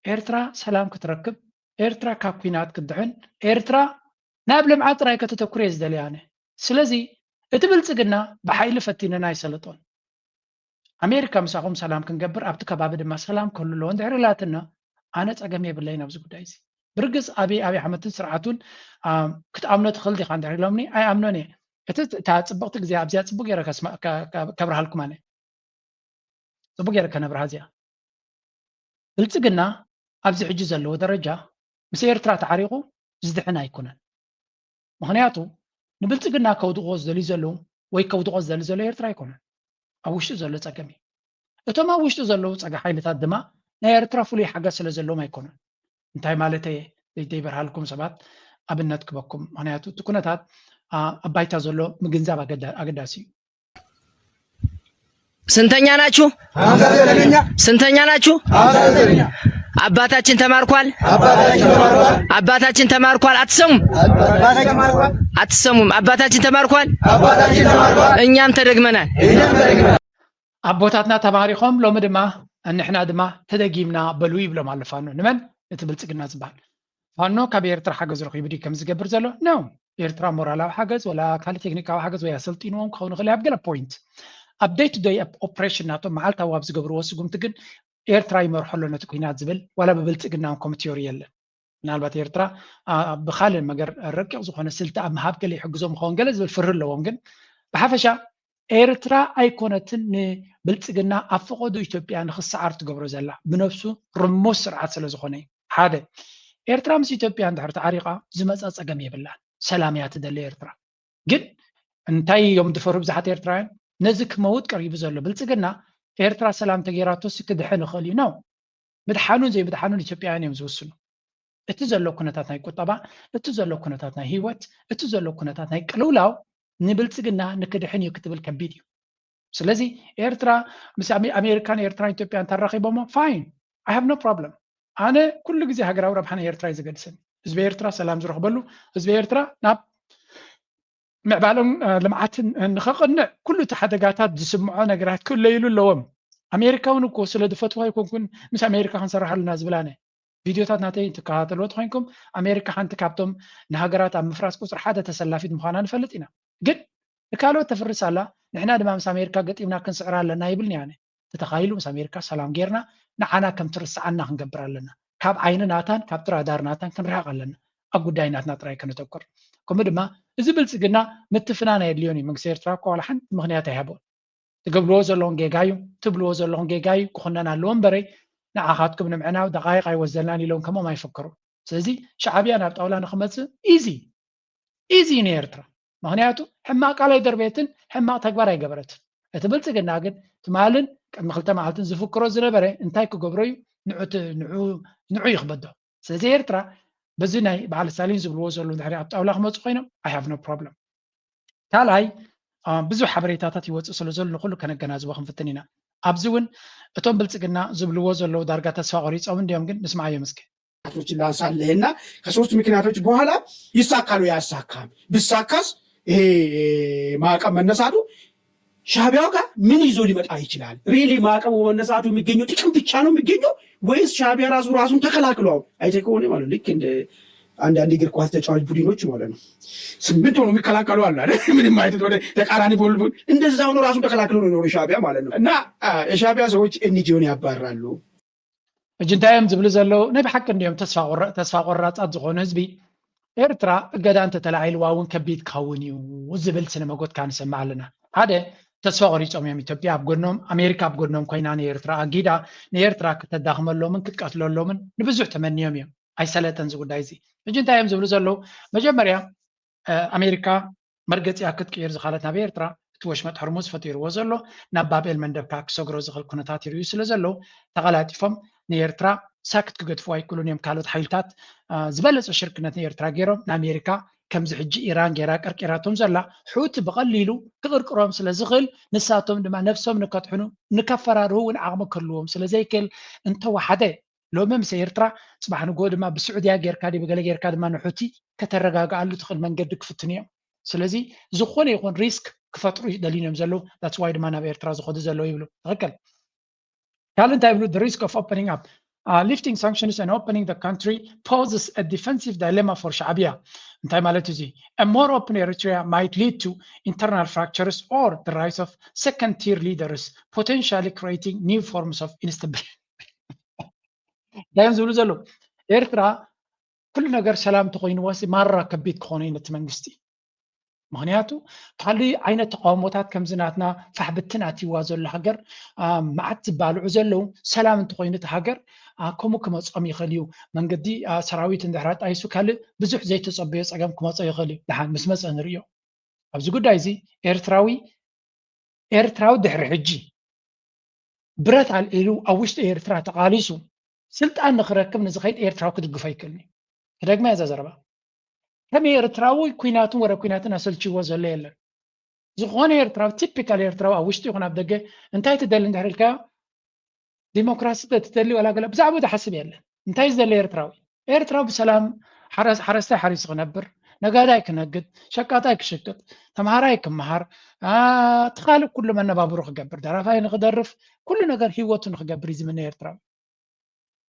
ኤርትራ ሰላም ክትረክብ፣ ኤርትራ ካብ ኲናት ክትድሕን፣ ኤርትራ ናብ ልምዓት ጥራይ ከተተኩር እየ ዝደሊ ኣነ። ስለዚ እቲ ብልፅግና ብሓይሊ ፈቲንና ኣይሰለጦን። ኣሜሪካ ምሳኹም ሰላም ክንገብር ኣብቲ ከባቢ ድማ ሰላም ክህሉ ኣለዎ እንድሕር ኢላትና ኣነ ፀገም የብለይን ኣብዚ ጉዳይ እዚ። ብርግፅ ኣብይ ኣብይ ኣሕመድን ስርዓቱን ክትኣምኖ ትኽእል ዲኻ እንድሕር ኢሎምኒ ኣይኣምኖን እየ። እቲ እታ ፅብቕቲ ግዜ ኣብዚኣ ፅቡቅ ገይረ ከብርሃልኩም ኣነ። ፅቡቅ ገይረ ከነብርሃ እዚኣ ብልፅግና ኣብዚ ሕጂ ዘለዎ ደረጃ ምስ ኤርትራ ተዓሪቑ ዝድሕን ኣይኮነን። ምኽንያቱ ንብልፅግና ከውድቕዎ ዝደልዩ ዘለዉ ወይ ከውድቖ ዝደሊ ዘሎ ኤርትራ ኣይኮነን። ኣብ ውሽጢ ዘሎ ፀገም እዩ። እቶም ኣብ ውሽጢ ዘለዉ ፀገ ሓይልታት ድማ ናይ ኤርትራ ፍሉይ ሓገዝ ስለ ዘለዎም ኣይኮኑን። እንታይ ማለተይ እየ ዘይበርሃልኩም ሰባት ኣብነት ክበኩም። ምኽንያቱ እቲ ኩነታት ኣብ ባይታ ዘሎ ምግንዛብ ኣገዳሲ እዩ። ስንተኛ ናችሁ? ስንተኛ ናችሁ? አባታችን ተማርኳል። አባታችን ተማርኳል። አትሰሙም? አትሰሙም? አባታችን ተማርኳል። እኛም ተደግመናል። ኣቦታትና ተማሪኾም ሎሚ ድማ ንሕና ድማ ተደጊምና በሉ ይብሎም ኣሎ ፋኖ። ንመን? እቲ ብልፅግና ዝበሃል ፋኖ ካብ ኤርትራ ሓገዝ ረኺቡ ድዩ ከም ዝገብር ዘሎ? ኖ። ኤርትራ ሞራላዊ ሓገዝ ወላ ካልእ ቴክኒካዊ ሓገዝ ወይ ኣሰልጢንዎም ክኸውን ይኽእል ኣብ ገለ ፖይንት ኣብ day to day operation ናቶም መዓልታዊ ኣብ ዝገብርዎ ስጉምቲ ግን ኤርትራ ይመርሖ ኣሎ ነቲ ኩናት ዝብል ዋላ ብብልፅግና ኮሚቴ የለን። ምናልባት ኤርትራ ብካልእ መገር ረቂቕ ዝኾነ ስልቲ ኣብ ምሃብ ገለ ይሕግዞም ይኸውን ገለ ዝብል ፍርሂ ኣለዎም። ግን ብሓፈሻ ኤርትራ ኣይኮነትን ንብልፅግና ኣብ ፈቐዶ ኢትዮጵያ ንኽሰዓር ትገብሮ ዘላ ብነብሱ ርሙስ ስርዓት ስለ ዝኾነ እዩ። ሓደ ኤርትራ ምስ ኢትዮጵያ እንድሕር ተዓሪቓ ዝመፃ ፀገም የብላን። ሰላም እያ ትደሊ ኤርትራ። ግን እንታይ እዮም ዝፈርሁ ብዙሓት ኤርትራውያን ነዚ ክመውት ቀሪቡ ዘሎ ብልፅግና ኤርትራ ሰላም ተገይራቶሲ ክድሕን ይኽእል እዩ ነው። ምድሓኑን ዘይምድሓኑን ኢትዮጵያውያን እዮም ዝውስኑ። እቲ ዘሎ ኩነታት ናይ ቁጠባ፣ እቲ ዘሎ ኩነታት ናይ ህይወት፣ እቲ ዘሎ ኩነታት ናይ ቅልውላው ንብልፅግና ንክድሕን እዩ ክትብል ከቢድ እዩ። ስለዚ ኤርትራ ምስ ኣሜሪካን ኤርትራን ኢትዮጵያን ተራኺቦሞ fine, I have no problem። ኣነ ኩሉ ግዜ ሃገራዊ ረብሓ ናይ ኤርትራ እዩ ዘገድሰኒ። ህዝቢ ኤርትራ ሰላም ዝረኽበሉ፣ ህዝቢ ኤርትራ ናብ ምዕባለን ልምዓትን ንኸቕንዕ ኩሉ እቲ ሓደጋታት ዝስምዖ ነገራት ክእለይሉ ኣለዎም። ኣሜሪካ እውን እኮ ስለ ዝፈትዋ ኣይኮንኩን ምስ ኣሜሪካ ክንሰርሕ ኣለና ዝብል ኣነ። ቪድዮታት ናተይ ትከታተልዎ ተኮይንኩም ኣሜሪካ ሓንቲ ካብቶም ንሃገራት ኣብ ምፍራስ ቁፅሪ ሓደ ተሰላፊት ምዃና ንፈልጥ ኢና። ግን ንካልኦት ተፍርስ ኣላ፣ ንሕና ድማ ምስ ኣሜሪካ ገጢምና ክንስዕር ኣለና ይብልኒ ኣነ። ተተኻኢሉ ምስ ኣሜሪካ ሰላም ጌርና ንዓና ከም ትርስዓና ክንገብር ኣለና። ካብ ዓይኒ ናታን ካብ ራዳር ናታን ክንርሕቕ ኣለና። ኣብ ጉዳይ ናትና ጥራይ ከነተኩር። ከምኡ ድማ እዚ ብልፅግና ምትፍናን ኣየድልዮን እዩ። መንግስቲ ኤርትራ እኮ ዋላ ሓንቲ ምኽንያት ኣይሃቦን። ትገብርዎ ዘለኹም ጌጋ እዩ፣ ትብልዎ ዘለኹም ጌጋ እዩ፣ ክኹነን ኣለዎ እምበረይ ንዓኻትኩም ንምዕናው ደቓይቕ ኣይወሰደልናን ኢሎም ከምኦም ኣይፍክሩን። ስለዚ ሻዕብያ ናብ ጣውላ ንኽመፅእ ኢዚ ኢዚ እዩ ንኤርትራ። ምኽንያቱ ሕማቕ ቃል ኣይደርበየትን ሕማቕ ተግባር ኣይገበረትን። እቲ ብልፅግና ግን ትማልን ቅድሚ ክልተ መዓልትን ዝፍክሮ ዝነበረ እንታይ ክገብሮ እዩ ንዑ እዩ ክበዶ። ስለዚ ኤርትራ በዚ ናይ በዓል ስታሊን ዝብልዎ ዘለዉ ድሕሪ ኣብ ጣውላ ክመፁ ኮይኖም I have no problem። ካልኣይ ብዙሕ ሓበሬታታት ይወፅእ ስለ ዘሎ ንኩሉ ከነገናዝቦ ክንፍትን ኢና። ኣብዚ እውን እቶም ብልፅግና ዝብልዎ ዘለዉ ዳርጋ ተስፋ ቆሪፆም እንዲዮም ግን ንስምዓዮም እስከ። ምክንያቶችን ላንሳልህና ከሶስት ምክንያቶች በኋላ ይሳካሉ ያሳካም ብሳካስ ይሄ ማዕቀብ መነሳቱ ሻቢያው ጋር ምን ይዞ ሊመጣ ይችላል? ሪሊ ማዕቀቡ መነሳቱ የሚገኘው ጥቅም ብቻ ነው የሚገኘው ወይስ ሻቢያ ራሱ ራሱን ተከላክሏል? አይተ ከሆነ ማለት ልክ እንደ አንዳንድ እግር ኳስ ተጫዋች ቡድኖች ማለት ነው። ስምንት ሆኖ የሚከላከሉ አሉ አይደል? ምንም አይነት ወደ ተቃራኒ ቦል እንደዛ ሆኖ ራሱን ተከላክሎ ነው የኖረ ሻቢያ ማለት ነው። እና የሻቢያ ሰዎች ኤንጂኦን ያባራሉ። እጅ እንታይ እዮም ዝብሉ ዘለዉ? ናይ ብሓቂ እንዲኦም ተስፋ ቆራጻት ዝኾኑ ህዝቢ። ኤርትራ እገዳ እንተተላዒልዋ እውን ከቢድ ክኸውን እዩ ዝብል ስነ መጎት ካንሰምዕ ኣለና። ሓደ ተስፋ ቆሪጾም እዮም። ኢትዮጵያ ኣብ ጎድኖም፣ ኣሜሪካ ኣብ ጎድኖም ኮይና ንኤርትራ ኣጊዳ ንኤርትራ ክተዳኽመሎምን ክትቀትለሎምን ንብዙሕ ተመንዮም እዮም። ኣይሰለጠን እዚ ጉዳይ እዚ። ሕጂ እንታይ እዮም ዝብሉ ዘለዉ? መጀመርያ ኣሜሪካ መርገፂኣ ክትቅይር ዝኻለት ናብ ኤርትራ እቲ ወሽመጥ ሕርሙዝ ፈጢርዎ ዘሎ ናብ ባብኤል መንደብ ከዓ ክሰግሮ ዝኽእል ኩነታት ይርእዩ ስለ ዘለዉ ተቐላጢፎም ንኤርትራ ሳክት ክገድፍዋ ኣይክእሉን እዮም። ካልኦት ሓይልታት ዝበለፀ ሽርክነት ንኤርትራ ገይሮም ንኣሜሪካ ከምዚ ሕጂ ኢራን ገይራ ቀርቂራቶም ዘላ ሑቲ ብቐሊሉ ክቕርቅሮም ስለ ዝኽእል ንሳቶም ድማ ነብሶም ንከጥሕኑ ንከፈራርሁ እውን ዓቕሚ ክህልዎም ስለ ዘይክእል እንተወሓደ ሎሚ ምስ ኤርትራ ፅባሕ ንግሆ ድማ ብስዑድያ ጌርካ ድዩ ብገለ ጌርካ ድማ ንሑቲ ከተረጋግኣሉ ትኽእል መንገዲ ክፍትኑ እዮም። ስለዚ ዝኾነ ይኹን ሪስክ ክፈጥሩ ደሊኖም ዘለዉ that's why ድማ ናብ ኤርትራ ዝኸዱ ዘለዉ ይብሉ። ትኽክል። ካልእ እንታይ ይብሉ? The risk of opening up lifting sanctions and opening the country poses a defensive dilemma for ሻዕብያ። እንታይ ማለት እዚ? A more open Eritrea might lead to internal fractures or the rise of second tier leaders potentially creating new forms of instability. እንታይ እዮም ዝብሉ ዘለዉ? ኤርትራ ኩሉ ነገር ሰላም ተኮይንዋ ማራ ከቢድ ክኾነ እዩ ነቲ መንግስቲ። ምክንያቱ ካልእ ዓይነት ተቃውሞታት ከምዚ ናትና ፋሕብትን ኣትይዋ ዘሎ ሃገር መዓት ዝባልዑ ዘለዉ ሰላም እንተኮይኑ እቲ ሃገር ከምኡ ክመፆም ይኽእል እዩ። መንገዲ ሰራዊት እንድሕር ኣጣይሱ ካልእ ብዙሕ ዘይተፀበዮ ፀገም ክመፆ ይኽእል እዩ። ደሓን ምስ መፀ ንርእዮ። ኣብዚ ጉዳይ እዚ ኤርትራዊ ኤርትራዊ ድሕሪ ሕጂ ብረት ኣልዒሉ ኣብ ውሽጢ ኤርትራ ተቓሊሱ ስልጣን ንኽረክብ ንዝኸይድ ኤርትራዊ ክድግፎ ኣይክእልን እዩ። ክደግማ እዛ ዘረባ ከም ኤርትራዊ ኩናትን ወረ ኩናትን ኣሰልችዎ ዘሎ የለን። ዝኾነ ኤርትራዊ ቲፒካል ኤርትራዊ ኣብ ውሽጢ ይኹን ኣብ ደገ እንታይ ትደሊ እንድሕር ኢልካዮ ዲሞክራሲ ትደሊ ዋላ ገለ ብዛዕባ ዝሓስብ የለን። እንታይ ዝደሊ ኤርትራዊ ኤርትራዊ ብሰላም ሓረስታይ ሓሪሱ ክነብር፣ ነጋዳይ ክነግድ፣ ሸቃጣይ ክሽቅጥ፣ ተምሃራይ ክምሃር፣ እቲ ካልእ ኩሉ መነባብሩ ክገብር፣ ደራፋይ ንክደርፍ፣ ኩሉ ነገር ህይወቱ ንክገብር እዩ ዝምነ ኤርትራዊ።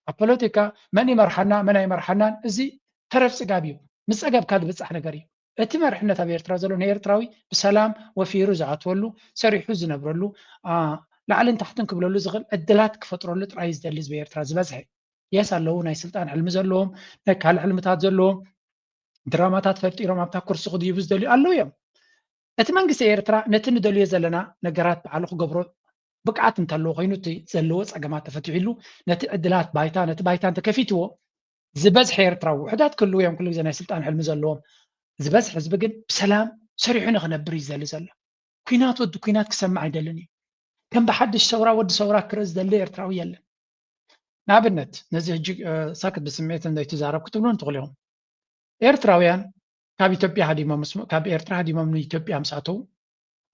ኣብ ፖለቲካ መን ይመርሓና መን ኣይመርሓናን እዚ ተረፍ ፅጋብ እዩ። ምስ ፀገብካ ዝብፃሕ ነገር እዩ። እቲ መርሕነት ኣብ ኤርትራ ዘሎ ንኤርትራዊ ብሰላም ወፊሩ ዝኣትወሉ ሰሪሑ ዝነብረሉ ላዕልን ታሕትን ክብለሉ ዝኽእል ዕድላት ክፈጥረሉ ጥራይ ዝደሊ ህዝቢ ኤርትራ ዝበዝሐ የስ ኣለዉ ናይ ስልጣን ሕልሚ ዘለዎም ናይ ካልእ ሕልምታት ዘለዎም ድራማታት ፈጢሮም ኣብታ ኩርሲ ክድይቡ ዝደልዩ ኣለዉ እዮም። እቲ መንግስቲ ኤርትራ ነቲ ንደልዮ ዘለና ነገራት ባዕሉ ክገብሮ ብቅዓት እንተለዎ ኮይኑ እቲ ዘለዎ ፀገማት ተፈቲሕሉ ነቲ ዕድላት ባይታ ነቲ ባይታ እንተከፊትዎ ዝበዝሐ ኤርትራዊ ውሕዳት ክህልዉ እዮም ኩሉ ግዜ ናይ ስልጣን ሕልሚ ዘለዎም ዝበዝሐ ህዝቢ ግን ብሰላም ሰሪሑ ንክነብር እዩ ዝደሊ ዘሎ። ኩናት ወዲ ኩናት ክሰምዕ ኣይደልን እዩ። ከም ብሓድሽ ሰውራ ወዲ ሰውራ ክርኢ ዝደሊ ኤርትራዊ የለን። ንኣብነት ነዚ ሕጂ ሳክት ብስምዒት እንዘይትዛረብ ክትብሉ እንትኽእሉ ኢኹም። ኤርትራውያን ካብ ኢትዮጵያ ሃዲሞም ካብ ኤርትራ ሃዲሞም ንኢትዮጵያ ምስ ኣተዉ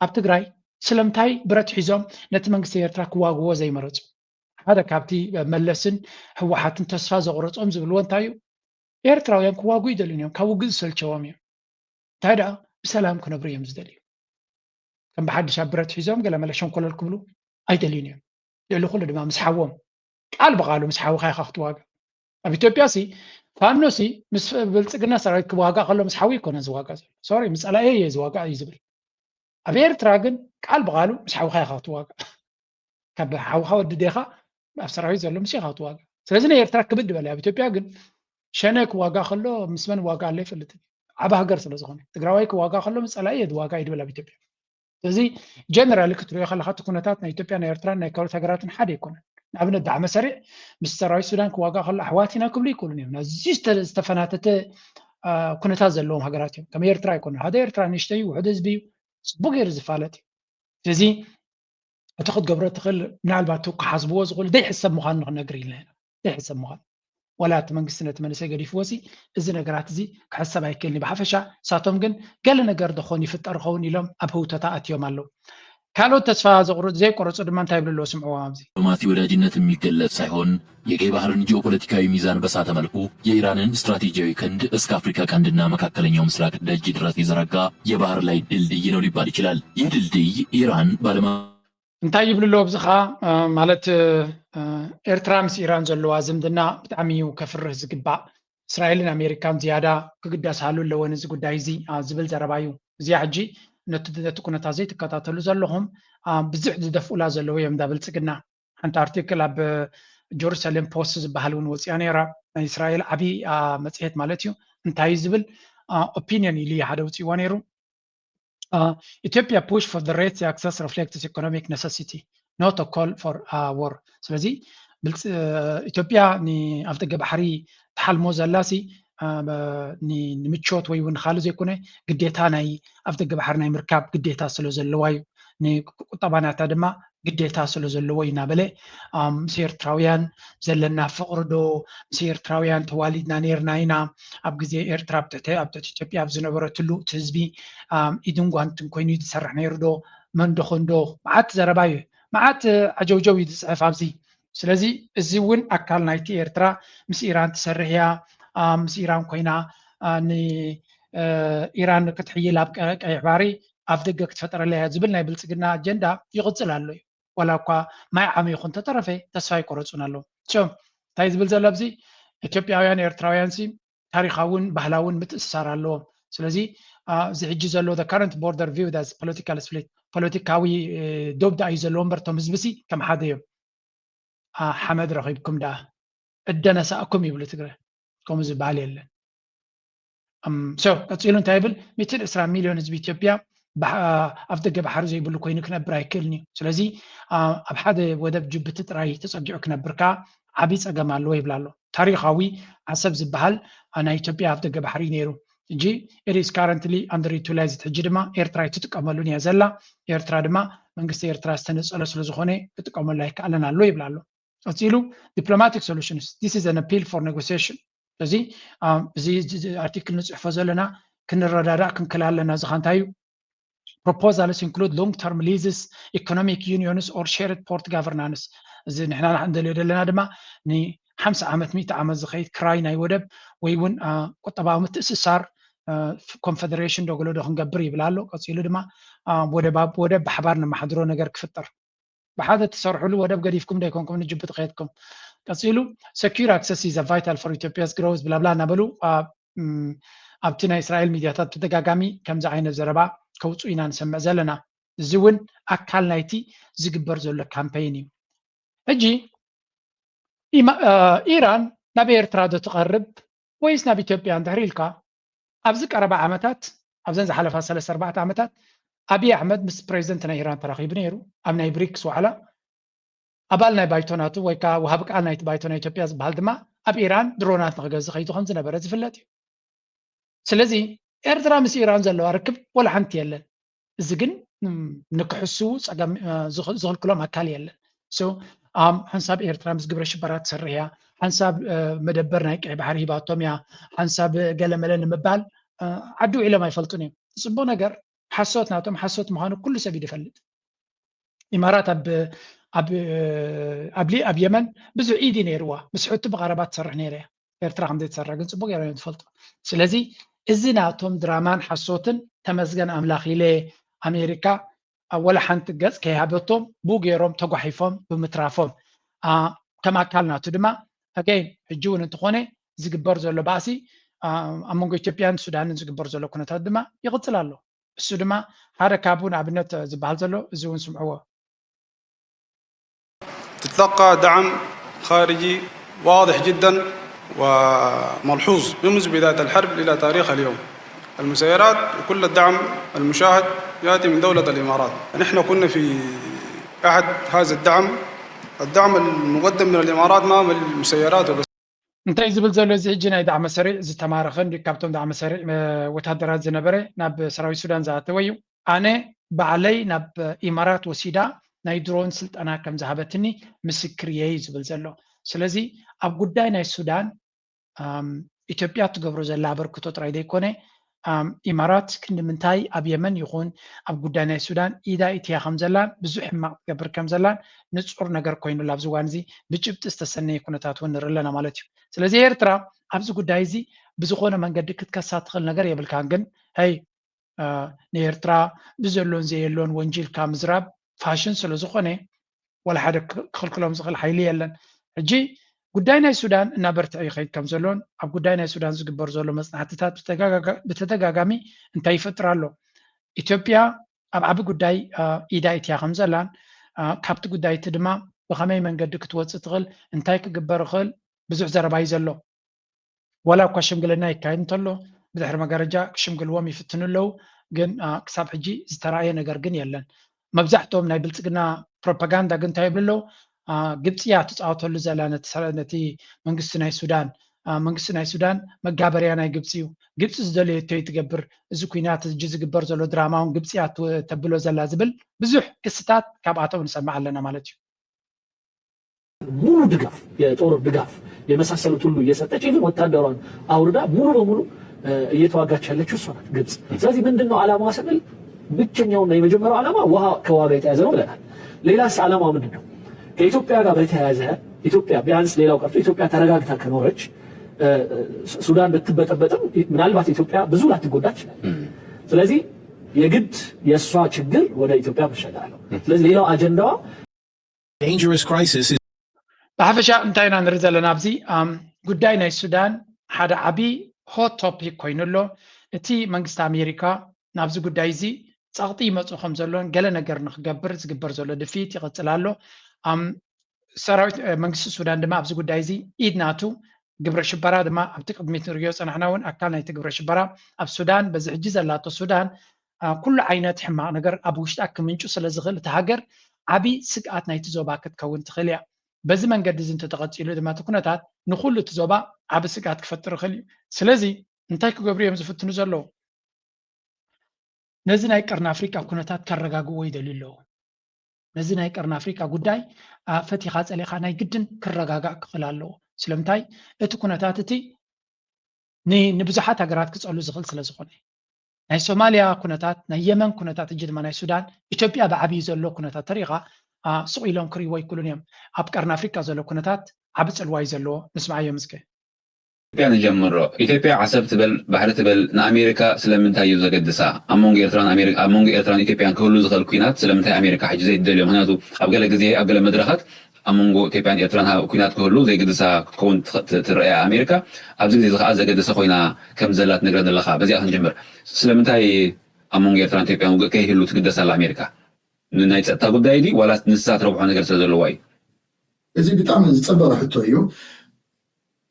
ኣብ ትግራይ ስለምንታይ ብረት ሒዞም ነቲ መንግስቲ ኤርትራ ክዋግዎ ዘይመረፁ? ሓደ ካብቲ መለስን ህወሓትን ተስፋ ዘቑረፆም ዝብልዎ እንታይ እዩ? ኤርትራውያን ክዋጉ ይደልዩን እዮም። ካብ ውግእ ዝሰልቸዎም እዮም። እንታይ ደኣ ብሰላም ክነብሩ እዮም ዝደልዩ። ከም ብሓድሽ ኣብ ብረት ሒዞም ገለ መለ ሸንኮለል ክብሉ ኣይደልዩን እዮም። ልዕሊ ኩሉ ድማ ምስ ሓዎም ቃል ብቃሉ ምስ ሓውኻ ኢኻ ክትዋጋእ። ኣብ ኢትዮጵያ ሲ ፋኖ ሲ ምስ ብልፅግና ሰራዊት ክዋጋእ ከሎ ምስ ሓዊ ይኮነን ዝዋጋእ ዘሎ። ሶሪ ምስ ፀላኢ እየ ዝዋጋእ እዩ ዝብል። ኣብ ኤርትራ ግን ቃል ብቃሉ ምስ ሓውኻ ኢኻ ክትዋጋእ። ካብ ሓውኻ ወዲ ዴኻ ኣብ ሰራዊት ዘሎ ምስ ኢኻ ክትዋጋእ። ስለዚ ናይ ኤርትራ ክብድ በለ ኣብ ኢትዮጵያ ግን ሸነ ክዋጋ ከሎ ምስ መን ዋጋ ኣሎ ይፈልጥ ዓብ ሃገር ስለ ዝኾነ ትግራዋይ ክዋጋ ከሎ ምስ ፀላኢ እየ ዝዋጋ እዩ ድብል ኣብ ኢትዮጵያ። ስለዚ ጀነራሊ ክትሪኦ ከለካ እቲ ኩነታት ናይ ኢትዮጵያ ናይ ኤርትራን ናይ ካልኦት ሃገራትን ሓደ ኣይኮነን። ንኣብነት ዳዕመ ሰሪዕ ምስ ሰራዊት ሱዳን ክዋጋ ከሎ ኣሕዋት ኢና ክብሉ ይክእሉን እዮም። ናዚ ዝተፈናተተ ኩነታት ዘለዎም ሃገራት እዮም። ከም ኤርትራ ኣይኮነን። ሓደ ኤርትራ ንእሽተይ ውሕድ ህዝቢ እዩ። ፅቡቅ ገይሩ ዝፋለጥ እዩ። ስለዚ እቲ ክትገብሮ ትኽእል ምናልባት ክሓስብዎ ዝኽእሉ ዘይሕሰብ ምዃኑ ንክነግር ኢልና ኢና። ዘይሕሰብ ምዃኑ ዋላ እቲ መንግስቲ ነቲ መንእሰይ ገዲፍዎ ሲ እዚ ነገራት እዚ ክሕሰብ ኣይክእልን እዩ። ብሓፈሻ ንሳቶም ግን ገለ ነገር ዶ ኾን ይፍጠር ኸውን ኢሎም ኣብ ህውተታ ኣትዮም ኣለዉ። ካልኦት ተስፋ ዘቑርጽ ዘይቆረጹ ድማ እንታይ ይብሉ ኣለዉ? ስምዕዎ ኣብዚ። ዲፕሎማሲ ወዳጅነት የሚገለጽ ሳይሆን የቀይ ባህርን ጂኦፖለቲካዊ ሚዛን በሳተ መልኩ የኢራንን ስትራቴጂያዊ ክንድ እስከ አፍሪካ ቀንድና መካከለኛው ምስራቅ ደጅ ድረስ የዘረጋ የባህር ላይ ድልድይ ነው ሊባል ይችላል። ይህ ድልድይ ኢራን ባለማ እንታይ ይብሉ ኣለዉ ኣብዚ ኸዓ ማለት ኤርትራ ምስ ኢራን ዘለዋ ዝምድና ብጣዕሚ እዩ ከፍርህ ዝግባእ። እስራኤልን ኣሜሪካን ዝያዳ ክግደሳሉ ኣለወን እዚ ጉዳይ እዚ ዝብል ዘረባ እዩ። እዚኣ ሕጂ ነቲ ኩነታት ዘይትከታተሉ ዘለኹም ብዙሕ ዝደፍኡላ ዘለዉ እዮም እንዳ ብልፅግና። ሓንቲ ኣርቲክል ኣብ ጀሩሳሌም ፖስት ዝበሃል እውን ወፂኣ ነይራ፣ ናይ እስራኤል ዓብዪ መፅሄት ማለት እዩ። እንታይ እዩ ዝብል ኦፒኒየን ኢሉ ሓደ ውፅእዎ ነይሩ። Ethiopia push for the Red Sea access reflects economic necessity, not a call for war። ስለዚ ኢትዮጵያ ንኣፍደገ ባሕሪ ትሓልሞ ዘላሲ ንምቾት ወይ እውን ካልእ ዘይኮነ ግዴታ ናይ ኣፍደገ ባሕሪ ናይ ምርካብ ግዴታ ስለ ዘለዋ እዩ። ንቁጠባ ናታ ድማ ግዴታ ስለ ዘለዎ እዩ እናበለ ምስ ኤርትራውያን ዘለና ፍቕሪ ዶ ምስ ኤርትራውያን ተዋሊድና ነርና ኢና ኣብ ግዜ ኤርትራ ኣብ ትሕቲ ኣብ ትሕቲ ኢትዮጵያ ኣብ ዝነበረትሉ እቲ ህዝቢ ኢድን ጓንትን ኮይኑ እዩ ዝሰርሕ ነይሩ ዶ መንዶ ኮንዶ መዓት ዘረባ እዩ መዓት ዓጀውጀው እዩ ዝፅሕፍ ኣብዚ ስለዚ እዚ እውን ኣካል ናይቲ ኤርትራ ምስ ኢራን ትሰርሕ እያ ምስ ኢራን ኮይና ንኢራን ክትሕይል ኣብ ቀይሕ ባሕሪ ኣፍ ደገ ክትፈጠረላ እያ ዝብል ናይ ብልፅግና ኣጀንዳ ይቕፅል ኣሎ እዩ። ዋላ እኳ ማይ ዓሚኹ እንተተረፈ ተስፋ ኣይቆረፁን ኣለዉ። ሶ እንታይ ዝብል ዘሎ ኣብዚ ኢትዮጵያውያን ኤርትራውያን ሲ ታሪኻውን ባህላውን ምትእስሳር ኣለዎም። ስለዚ እዚ ሕጂ ዘሎ the current border view as political split ፖለቲካዊ ዶብ ደኣ እዩ ዘለዎ እምበር እቶም ህዝቢ ሲ ከም ሓደ እዮም። ሓመድ ረኺብኩም ደኣ እደ ነሳእኩም ይብሉ ትግረ። ከምኡ ዝበሃል የለን። ሶ ቀፂሉ እንታይ ይብል? ሚእትን ዕስራን ሚልዮን ህዝቢ ኢትዮጵያ ኣፍ ደገ ባሕሪ ዘይብሉ ኮይኑ ክነብር ኣይክእልን እዩ። ስለዚ ኣብ ሓደ ወደብ ጅቡቲ ጥራይ ተፀጊዑ ክነብር ከዓ ዓብዪ ፀገም ኣለዎ ይብል ኣሎ። ታሪኻዊ ዓሰብ ዝበሃል ናይ ኢትዮጵያ ኣፍ ደገ ባሕሪ እዩ ነይሩ። ሕጂ it is currently underutilized ሕጂ ድማ ኤርትራ ኣይትጥቀመሉን እያ ዘላ። ኤርትራ ድማ መንግስቲ ኤርትራ ዝተነፀሎ ስለዝኾነ ክጥቀመሉ ኣይከኣለን ኣሎ ይብል ኣሎ። ቀፂሉ diplomatic solutions this is an appeal for negotiation። ስለዚ እዚ ኣርቲክል ንፅሕፎ ዘለና ክንረዳዳእ ክንክል ኣለና። እዚ ካ እንታይ እዩ? Proposals include long term leases, economic unions or shared port governance። እዚ ንሕና እንደልዮ ዘለና ድማ ንሓምሳ ዓመት ሚእቲ ዓመት ዝኸይድ ክራይ ናይ ወደብ ወይ እውን ቁጠባዊ ምትእስሳር ኮንፈደሬሽን ዶ ገለ ዶ ክንገብር ይብል ኣሎ። ቀፂሉ ድማ ወደብ ብሓባር ነመሓድሮ ነገር ክፍጠር ብሓደ ትሰርሕሉ ወደብ ገዲፍኩም ዶ ኣይኮንኩም ንጅቡቲ ከየድኩም። ቀፂሉ secure access is vital for Ethiopia's growth ብላብላ እናበሉ ኣብቲ ናይ እስራኤል ሚድያታት ብተደጋጋሚ ከምዚ ዓይነት ዘረባ ከውፅኡ ኢና ንሰምዕ ዘለና። እዚ እውን ኣካል ናይቲ ዝግበር ዘሎ ካምፔይን እዩ። ሕጂ ኢራን ናብ ኤርትራ ዶ ትቐርብ ወይስ ናብ ኢትዮጵያ እንድሕር ኢልካ ኣብዚ ቀረባ ዓመታት ኣብዘን ዝሓለፋ ሰለስተ ኣርባዕተ ዓመታት ኣብይ ኣሕመድ ምስ ፕሬዚደንት ናይ ኢራን ተራኺቡ ነይሩ ኣብ ናይ ብሪክስ ዋዕላ ኣባል ናይ ባይቶ ናቱ ወይ ከዓ ወሃቢ ቃል ናይቲ ባይቶ ናይ ኢትዮጵያ ዝበሃል ድማ ኣብ ኢራን ድሮናት ንክገዝእ ከይዱ ከም ዝነበረ ዝፍለጥ እዩ። ስለዚ ኤርትራ ምስ ኢራን ዘለዋ ርክብ ወላ ሓንቲ የለን። እዚ ግን ንክሕስዉ ፀገም ዝኽልክሎም ኣካል የለን። ሓንሳብ ኤርትራ ምስ ግብረ ሽበራ ትሰርሕ እያ፣ ሓንሳብ መደበር ናይ ቀይ ባሕሪ ሂባቶም እያ፣ ሓንሳብ ገለመለ ንምባል ዓዲ ውዒሎም ኣይፈልጡን እዮም። ዝፅቡቕ ነገር ሓሶት ናቶም ሓሶት ምዃኑ ኩሉ ሰብ ይፈልጥ። ኢማራት ኣብ ኣብ ኣብ ሊ ኣብ የመን ብዙሕ ኢድ ነይርዋ ምስ ሕቱ ብቐረባ ትሰርሕ ነይረ እያ። ኤርትራ ከም ዘይትሰርሕ ግን ጽቡቅ ገይሮም እዮም ዝፈልጡ። ስለዚ እዚ ናቶም ድራማን ሓሶትን ተመስገን ኣምላኽ ኢለ ኣሜሪካ ኣብ ወላ ሓንቲ ገጽ ከይሃበቶም ብኡ ገይሮም ተጓሒፎም ብምትራፎም ከም ኣካል ናቱ ድማ ኣገይን ሕጂ እውን እንተኾነ ዝግበር ዘሎ ባእሲ ኣብ መንጎ ኢትዮጵያን ሱዳንን ዝግበር ዘሎ ኩነታት ድማ ይቕጽል ኣሎ። እሱ ድማ ሓደ ካብኡ ንኣብነት ዝበሃል ዘሎ እዚ እውን ስምዕዎ። تتلقى دعم خارجي واضح جدا وملحوظ منذ بداية الحرب إلى تاريخ اليوم. المسيرات وكل الدعم المشاهد يأتي من دولة الإمارات. نحن كنا في أحد هذا الدعم. الدعم المقدم من الإمارات ما مسيرات وبس. እንታይ ዝብል ዘሎ እዚ ሕጂ ናይ ዳዕመ ሰሪዕ ዝተማረኸ እንዲ ካብቶም ዳዕመ ሰሪዕ ወታደራት ዝነበረ ናብ ሰራዊት ሱዳን ዝኣተወ እዩ። ኣነ ባዕለይ ናብ ኢማራት ወሲዳ ናይ ድሮን ስልጠና ከም ዝሃበትኒ ምስክር እየ እዩ ዝብል ዘሎ። ስለዚ ኣብ ጉዳይ ናይ ሱዳን ኢትዮጵያ ትገብሮ ዘላ ኣበርክቶ ጥራይ ዘይኮነ ኢማራት ክንዲ ምንታይ ኣብ የመን ይኹን ኣብ ጉዳይ ናይ ሱዳን ኢዳ ኢትያ ከም ዘላን ብዙሕ ሕማቕ ትገብር ከም ዘላን ንጹር ነገር ኮይኑሉ ኣብዚ እዋን እዚ ብጭብጢ ዝተሰነየ ኩነታት እውን ንርኢ ኣለና ማለት እዩ። ስለዚ ኤርትራ ኣብዚ ጉዳይ እዚ ብዝኾነ መንገዲ ክትከሳ ትኽእል ነገር የብልካን። ግን ሀይ ንኤርትራ ብዘሎን ዘየሎን ወንጂልካ ምዝራብ ፋሽን ስለ ዝኾነ ዋላ ሓደ ክኽልክሎም ዝኽእል ሓይሊ የለን። ሕጂ ጉዳይ ናይ ሱዳን እናበርትዐ ይኸይድ ከም ዘሎን ኣብ ጉዳይ ናይ ሱዳን ዝግበር ዘሎ መጽናዕትታት ብተደጋጋሚ እንታይ ይፈጥር ኣሎ? ኢትዮጵያ ኣብ ዓቢ ጉዳይ ኢዳ ኢትያ ከም ዘላን ካብቲ ጉዳይ እቲ ድማ ብኸመይ መንገዲ ክትወጽእ ትኽእል እንታይ ክግበር ይኽእል ብዙሕ ዘረባ እዩ ዘሎ። ዋላ እኳ ሽምግልና ይካየድ እንተሎ ብድሕሪ መጋረጃ ክሽምግልዎም ይፍትኑ ኣለዉ። ግን ክሳብ ሕጂ ዝተራእየ ነገር ግን የለን። መብዛሕትኦም ናይ ብልጽግና ፕሮፓጋንዳ ግን እንታይ ይብሉ ኣለዉ? ግብፂ እያ ትፃወተሉ ዘላ ነቲ መንግስቲ ናይ ሱዳን። መንግስቲ ናይ ሱዳን መጋበርያ ናይ ግብፂ እዩ። ግብፂ ዝደለየቶ እዩ ትገብር። እዚ ኩናት ሕጂ ዝግበር ዘሎ ድራማ እውን ግብፂ እያ ተብሎ ዘላ ዝብል ብዙሕ ክስታት ካብኣቶም ንሰምዕ ኣለና ማለት እዩ። ሙሉ ድጋፍ፣ የጦር ድጋፍ የመሳሰሉት ሁሉ እየሰጠች ኢቭን ወታደሯን አውርዳ ሙሉ በሙሉ እየተዋጋች ያለችው እሷ ናት ግብጽ። ስለዚህ ምንድን ነው ዓላማዋ ስንል ብቸኛውና የመጀመሪያው ዓላማ ውሃ ከውሃ ጋር የተያያዘ ነው ብለናል። ሌላስ ዓላማዋ ምንድን ነው? ከኢትዮጵያ ጋር በተያያዘ ኢትዮጵያ ቢያንስ ሌላው ቀርቶ ኢትዮጵያ ተረጋግታ ከኖረች ሱዳን ብትበጠበጥም ምናልባት ኢትዮጵያ ብዙ ላትጎዳ ትችላለች። ስለዚህ የግድ የእሷ ችግር ወደ ኢትዮጵያ መሸጋገር ነው። ስለዚህ ሌላው አጀንዳዋ dangerous crisis is ብሓፈሻ እንታይ ኢና ንርኢ ዘለና ኣብዚ ጉዳይ ናይ ሱዳን ሓደ ዓብዪ ሆት ቶፒክ ኮይኑ ኣሎ። እቲ መንግስቲ ኣሜሪካ ናብዚ ጉዳይ እዚ ጸቕጢ ይመፁ ከም ዘሎን ገለ ነገር ንክገብር ዝግበር ዘሎ ድፍኢት ይቕፅል ኣሎ። ሰራዊት መንግስቲ ሱዳን ድማ ኣብዚ ጉዳይ እዚ ኢድ ናቱ ግብረ ሽበራ ድማ ኣብቲ ቅድሚት ንሪኦ ፀናሕና እውን ኣካል ናይቲ ግብረ ሽበራ ኣብ ሱዳን በዚ ሕጂ ዘላቶ ሱዳን ኩሉ ዓይነት ሕማቕ ነገር ኣብ ውሽጣ ክምንጩ ስለ ዝኽእል እቲ ሃገር ዓብዪ ስግኣት ናይቲ ዞባ ክትከውን ትኽእል እያ። በዚ መንገዲ እዚ እንተተቐፂሉ ድማ እቲ ኩነታት ንኹሉ እቲ ዞባ ዓቢ ስግኣት ክፈጥር ይኽእል እዩ። ስለዚ እንታይ ክገብሩ እዮም ዝፍትኑ ዘለዉ? ነዚ ናይ ቀርኒ ኣፍሪቃ ኩነታት ከረጋግዎ ይደልዩ ኣለዉ። ነዚ ናይ ቀርኒ ኣፍሪቃ ጉዳይ ፈቲኻ ጸሊኻ ናይ ግድን ክረጋጋእ ክኽእል ኣለዎ። ስለምንታይ እቲ ኩነታት እቲ ንብዙሓት ሃገራት ክጸሉ ዝኽእል ስለ ዝኾነ ናይ ሶማልያ ኩነታት ናይ የመን ኩነታት እጂ ድማ ናይ ሱዳን ኢትዮጵያ ብዓብዩ ዘሎ ኩነታት ተሪኻ ስቕ ኢሎም ክርእይዎ ኣይክእሉን እዮም። ኣብ ቀርኒ ኣፍሪቃ ዘሎ ኩነታት ዓቢ ጽልዋ እዩ ዘለዎ። ንስምዓዮም እስከ። ኢትዮጵያ ንጀምሮ። ኢትዮጵያ ዓሰብ ትበል ባሕሪ ትበል ንኣሜሪካ ስለምንታይ እዩ ዘገድሳ? ኣብ መንጎ ኤርትራን ኣሜሪካ ኣብ መንጎ ኤርትራን ኢትዮጵያን ክህሉ ዝኽእል ኲናት ስለምንታይ ኣሜሪካ ሕጂ ዘይትደልዮ? ምክንያቱ ኣብ ገለ ግዜ ኣብ ገለ መድረኻት ኣብ መንጎ ኢትዮጵያን ኤርትራን ሃ- ኲናት ክህሉ ዘይገድሳ ክትከውን ትኸ- ት- ትረኣያ ኣሜሪካ ኣብዚ ግዜ እዚ ከዓ ዘገደሰ ኮይና ከም ዘላ ትነግረና ኣለኻ። በዚኣ ክንጅምር። ስለምንታይ ኣብ መንጎ ኤርትራን ኢትዮጵያን ውግእ ከይህሉ ትግደስ ኣላ ኣሜሪካ? ንናይ ጸጥታ ጉዳይ ድዩ ዋላስ ንሳ ትረብሖ ነገር ስለ ዘለዋ እዩ? እዚ ብጣዕሚ ዝጸበቐ ሕቶ እዩ።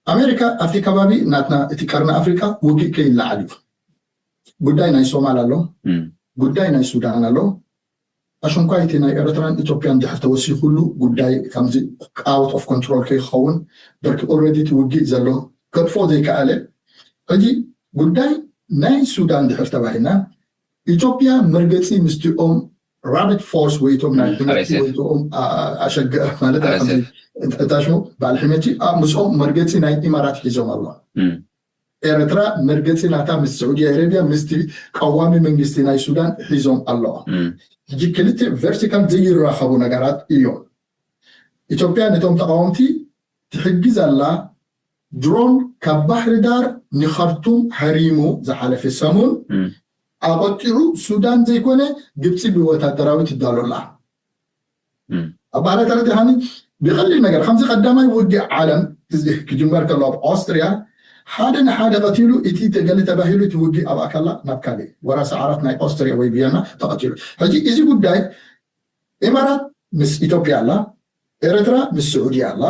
ኣሜሪካ ኣብቲ ከባቢ ናትና እቲ ቀርኒ ኣፍሪቃ ውግእ ከይለዓል እዩ። ጉዳይ ናይ ሶማል ኣሎ፣ ጉዳይ ናይ ሱዳን ኣሎ። ኣሽንኳይ እቲ ናይ ኤርትራን ኢትዮጵያን ድሕር ተወሲኹሉ ጉዳይ ከምዚ out of control ከይኸውን በርኪ already እቲ ውግእ ዘሎ ከጥፎ ዘይከኣለ። ሕጂ ጉዳይ ናይ ሱዳን ድሕር ተባሂልና ኢትዮጵያ መርገፂ ምስቲኦም ራቢት ፎርስ ወይቶም ናይ ሕመቲ ወይቶም ኣሸገ ማለት እታሽሙ በዓል ሕመቲ ምስኦም መርገፂ ናይ ኢማራት ሒዞም ኣለዋ። ኤርትራ መርገፂ ናታ ምስ ስዑዲ ኣረቢያ ምስቲ ቀዋሚ መንግስቲ ናይ ሱዳን ሒዞም ኣለዋ። ሕጂ ክልተ ቨርቲካል ዘይራኸቡ ነገራት እዮም። ኢትዮጵያ ነቶም ተቃወምቲ ትሕግዝ ኣላ። ድሮን ካብ ባሕሪ ዳር ንኻርቱም ሃሪሙ ዝሓለፈ ሰሙን ኣቆጢዑ ሱዳን ዘይኮነ ግብፂ ብወታደራዊ ትዳሎ ኣላ። ኣባህላ ተረዲኻኒ? ብቐሊል ነገር ከምዚ ቀዳማይ ውግእ ዓለም ክጅመር ከሎ ኣብ ኦስትሪያ ሓደ ንሓደ ቀቲሉ እቲ ገለ ተባሂሉ እቲ ውግእ ኣብ ኣካላ ናብ ካልእ ወራሲ ዓራት ናይ ኦስትሪያ ወይ ቪየና ተቐቲሉ። ሕጂ እዚ ጉዳይ ኢማራት ምስ ኢትዮጵያ ኣላ፣ ኤርትራ ምስ ስዑዲ ኣላ፣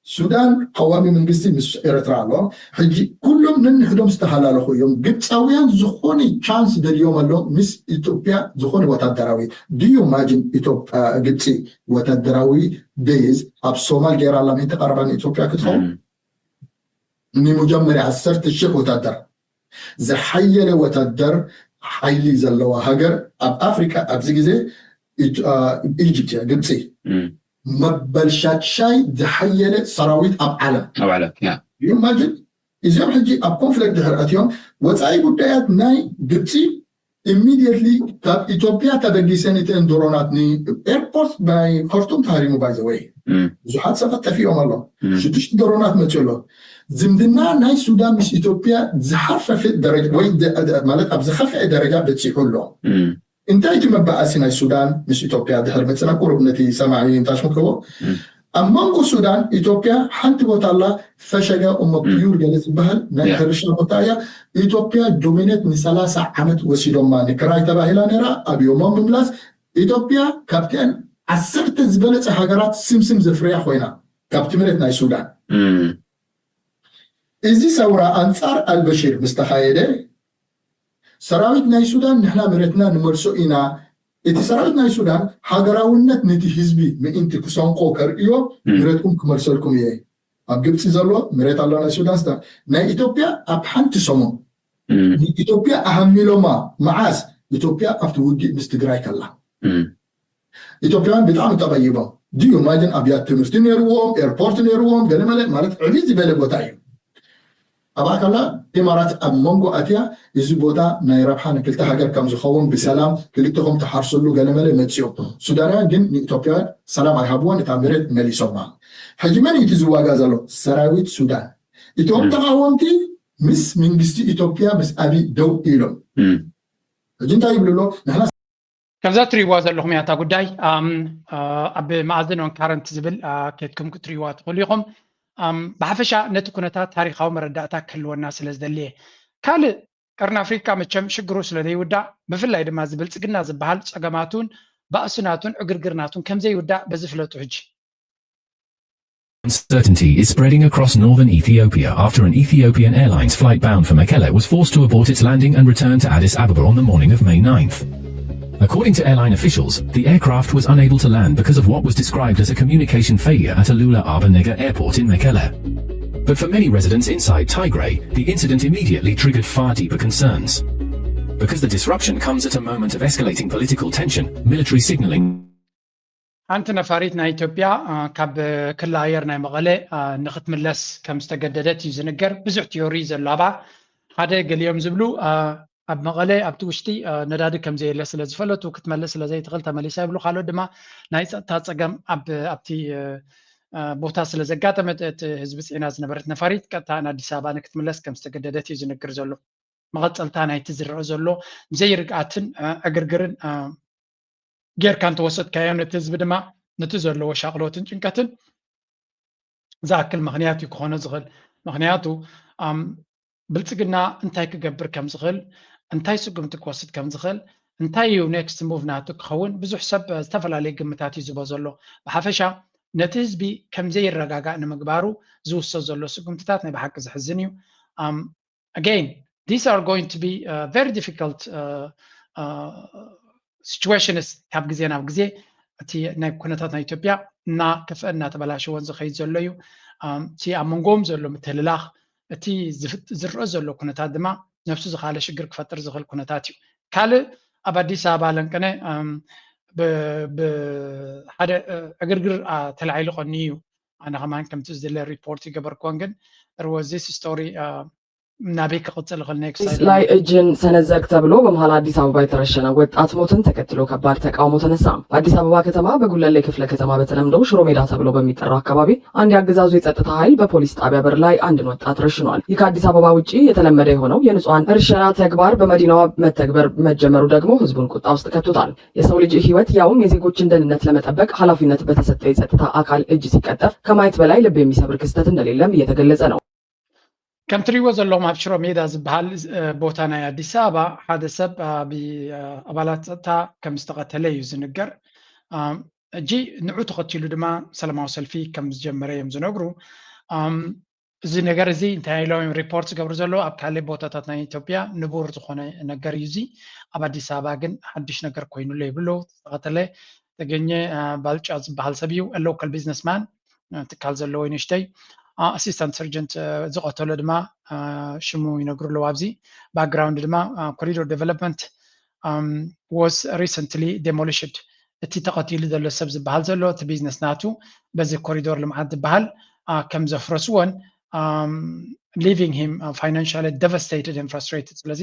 ሱዳን ቀዋሚ መንግስቲ ምስ ኤርትራ ኣሎ። ሕጂ ኩሎም ነንሕዶም ዝተሃላለኹ እዮም። ግብፃውያን ዝኾነ ቻንስ ደልዮም ኣሎ ምስ ኢትዮጵያ ዝኾነ ወታደራዊ ድዩ ማጅን ኢትዮጵያ ግብፂ ወታደራዊ ቤዝ ኣብ ሶማል ገይራ ኣላ ምእንቲ ቀረባ ንኢትዮጵያ ክትኸውን ንመጀመርያ ዓሰርተ ሺሕ ወታደር ዝሓየለ ወታደር ሓይሊ ዘለዋ ሃገር ኣብ ኣፍሪካ ኣብዚ ግዜ ኢጅፕት እያ፣ ግብፂ መበል ሻድሻይ ዝሓየለ ሰራዊት ኣብ ዓለም ኣብ ዓለም ያ ኢማጅን እዚኦም ሕጂ ኣብ ኮንፍሊክት ድሕር ኣትዮም ወፃኢ ጉዳያት ናይ ግብፂ ኢሚድየትሊ ካብ ኢትዮጵያ ተበጊሰን እተን ድሮናት ንኤርፖርት ናይ ከርቱም ተሃሪሙ ባይዘወይ ብዙሓት ሰባት ጠፊኦም ኣሎ። ሽዱሽተ ድሮናት መፅኡ ኣሎ። ዝምድና ናይ ሱዳን ምስ ኢትዮጵያ ዝሓርፈፈ ደረጃ ወይ ማለት ኣብ ዝኸፍአ ደረጃ በፂሑ ኣሎ። እንታይ እቲ መባኣሲ ናይ ሱዳን ምስ ኢትዮጵያ ድሕር ምፅና ቁሩብ ነቲ ሰማዒ እንታሽምከዎ ኣብ መንጎ ሱዳን ኢትዮጵያ ሓንቲ ቦታ ኣላ ፈሸገ እሞ ፒዩር ገለ ዝበሃል ናይ ሕርሻ ቦታ እያ። ኢትዮጵያ ዶሚኔት ንሰላሳ ዓመት ወሲዶማ ንክራይ ተባሂላ ነራ ኣብዮሞም ምምላስ ኢትዮጵያ ካብተን ዓሰርተ ዝበለፀ ሃገራት ስምስም ዘፍርያ ኮይና ካብቲ መሬት ናይ ሱዳን እዚ ሰውራ ኣንፃር ኣልበሽር ምስ ተኻየደ ሰራዊት ናይ ሱዳን ንሕና መሬትና ንመልሶ ኢና። እቲ ሰራዊት ናይ ሱዳን ሃገራውነት ነቲ ህዝቢ ምእንቲ ክሰንቆ ከርእዮ መሬትኩም ክመልሰልኩም እየ። ኣብ ግብፂ ዘሎ መሬት ኣሎ ናይ ሱዳን ስታ ናይ ኢትዮጵያ ኣብ ሓንቲ ሰሙን ንኢትዮጵያ ኣሃሚሎማ። መዓስ ኢትዮጵያ ኣብቲ ውግእ ምስ ትግራይ ከላ ኢትዮጵያውያን ብጣዕሚ ተቐይቦም ድዩ ማጅን ኣብያት ትምህርቲ ነይርዎም ኤርፖርት ነይርዎም ገለመለ ማለት ዕብይ ዝበለ ቦታ እዩ። ኣብኣ ከላ ኢማራት ኣብ መንጎ ኣትያ እዚ ቦታ ናይ ረብሓ ንክልተ ሃገር ከም ዝኸውን ብሰላም ክልተኹም ተሓርሰሉ ገለመለ መፅኦም። ሱዳናውያን ግን ንኢትዮጵያውያን ሰላም ኣይሃብዎን እታ መሬት መሊሶማ። ሕጂ መን እዩ እቲ ዝዋጋ ዘሎ? ሰራዊት ሱዳን። እቶም ተቃወምቲ ምስ መንግስቲ ኢትዮጵያ ምስ ኣብይ ደው ኢሎም ሕጂ እንታይ ይብሉ ኣሎ? ንሕና ከምዛ ትሪእዋ ዘለኹም እያ እታ ጉዳይ ኣብ መኣዝን ኦን ካረንት ዝብል ከድኩም ክትሪእዋ ትኽእሉ ኢኹም። ብሓፈሻ ነቲ ኩነታት ታሪካዊ መረዳእታ ክህልወና ስለ ዝደልየ ካልእ ቀርኒ ኣፍሪካ መቸም ሽግሩ ስለ ዘይውዳእ ብፍላይ ድማ እዚ ብልፅግና ዝበሃል ፀገማቱን ባእስናቱን ዕግርግርናቱን ከምዘይውዳእ በዚ ፍለጡ ሕጂ Uncertainty is spreading across northern Ethiopia after an Ethiopian Airlines flight bound for Mekelle was forced to abort its landing and return to Addis Ababa on the morning of May ninth. According to airline officials, the aircraft was unable to land because of what was described as a communication failure at Alula Aba Nega Airport in Mekelle. But for many residents inside Tigray, the incident immediately triggered far deeper concerns. Because the disruption comes at a moment of escalating political tension, military signaling, ሓንቲ ነፋሪት ናይ ኢትዮጵያ ካብ ክሊ ኣየር ናይ መቐለ ንክትምለስ ከም ዝተገደደት እዩ ዝንገር። ብዙሕ ቲዮሪ ዘሎ ኣባ ሓደ ገሊኦም ዝብሉ ኣብ መቐለ ኣብቲ ውሽጢ ነዳዲ ከም ዘየለ ስለ ዝፈለጡ ክትመልስ ስለ ዘይትኽእል ተመሊሳ ይብሉ። ካልኦት ድማ ናይ ፀጥታ ፀገም ኣብቲ ቦታ ስለ ዘጋጠመ እቲ ህዝቢ ፅዒና ዝነበረት ነፋሪት ቀጥታ ንኣዲስ ኣበባ ንክትምለስ ከም ዝተገደደት እዩ ዝንግር ዘሎ። መቐፀልታ ናይቲ ዝረአ ዘሎ ዘይርግኣትን ዕግርግርን ጌርካ እንተወሰድካዮ ነቲ ህዝቢ ድማ ነቲ ዘለዎ ሻቕሎትን ጭንቀትን ዝኣክል ምኽንያት እዩ ክኾኖ ዝኽእል። ምኽንያቱ ብልፅግና እንታይ ክገብር ከም ዝኽእል እንታይ ስጉምቲ ክወስድ ከም ዝኽእል እንታይ እዩ ኔክስት ሙቭ ናቱ ክኸውን ብዙሕ ሰብ ዝተፈላለየ ግምታት እዩ ዝቦ ዘሎ። ብሓፈሻ ነቲ ህዝቢ ከምዘይረጋጋእ ንምግባሩ ዝውሰድ ዘሎ ስጉምትታት ናይ ብሓቂ ዝሕዝን እዩ። Again, these are going to be very difficult situations ካብ ግዜ ናብ ግዜ እቲ ናይ ኩነታት ናይ ኢትዮጵያ እና ክፍአ እና ተበላሸወን ዝኸይድ ዘሎ እዩ። እቲ ኣብ መንጎም ዘሎ ምትህልላኽ እቲ ዝረአ ዘሎ ኩነታት ድማ ነብሱ ዝኻለ ሽግር ክፈጥር ዝኽእል ኩነታት እዩ። ካልእ ኣብ ኣዲስ ኣበባ ለንቅነ ብሓደ ዕግርግር ተላዒሉ ቀኒ እዩ። ኣነ ከማን ከምቲ ዝድለ ሪፖርት ይገበርኩዎን ግን there was this story ናበይ ክቕፅል ይኽእል ኔክስት ላይ እጅን ሰነዘርግ ተብሎ በመሀል አዲስ አበባ የተረሸነ ወጣት ሞትን ተከትሎ ከባድ ተቃውሞ ተነሳ። በአዲስ አበባ ከተማ በጉለሌ ክፍለ ከተማ በተለምዶ ሽሮ ሜዳ ተብሎ በሚጠራው አካባቢ አንድ የአገዛዙ የጸጥታ ኃይል በፖሊስ ጣቢያ በር ላይ አንድን ወጣት ረሽኗል። ይህ ከአዲስ አበባ ውጪ የተለመደ የሆነው የንጹሐን እርሸና ተግባር በመዲናዋ መተግበር መጀመሩ ደግሞ ህዝቡን ቁጣ ውስጥ ከቶታል። የሰው ልጅ ህይወት ያውም የዜጎችን ደህንነት ለመጠበቅ ኃላፊነት በተሰጠው የጸጥታ አካል እጅ ሲቀጠፍ ከማየት በላይ ልብ የሚሰብር ክስተት እንደሌለም እየተገለጸ ነው። ከም ትሪእዎ ዘለኹም ኣብ ሽሮ ሜዳ ዝበሃል ቦታ ናይ ኣዲስ ኣበባ ሓደ ሰብ ኣባላት ፀጥታ ከም ዝተቐተለ እዩ ዝንገር። እጂ ንዑ ተኸቲሉ ድማ ሰላማዊ ሰልፊ ከም ዝጀመረ እዮም ዝነግሩ። እዚ ነገር እዚ እንታይ ኢሎም ሪፖርት ዝገብሩ ዘለዉ ኣብ ካልእ ቦታታት ናይ ኢትዮጵያ ንቡር ዝኾነ ነገር እዩ። እዚ ኣብ ኣዲስ ኣበባ ግን ሓድሽ ነገር ኮይኑሎ ይብሉ። ዝተቐተለ ተገኘ ባልጫ ዝበሃል ሰብ እዩ። ሎካል ቢዝነስማን ትካል ዘለዎ ንእሽተይ ኣሲስታንት ሰርጀንት ዝቐተሎ ድማ ሽሙ ይነግሩ ኣለዉ። ኣብዚ ባክግራውንድ ድማ ኮሪዶር ዴቨሎፕመንት was recently demolished። እቲ ተቐቲሉ ዘሎ ሰብ ዝበሃል ዘሎ እቲ ቢዝነስ ናቱ በዚ ኮሪዶር ልምዓት ዝበሃል ከም ዘፍረስዎን leaving him financially devastated and frustrated። ስለዚ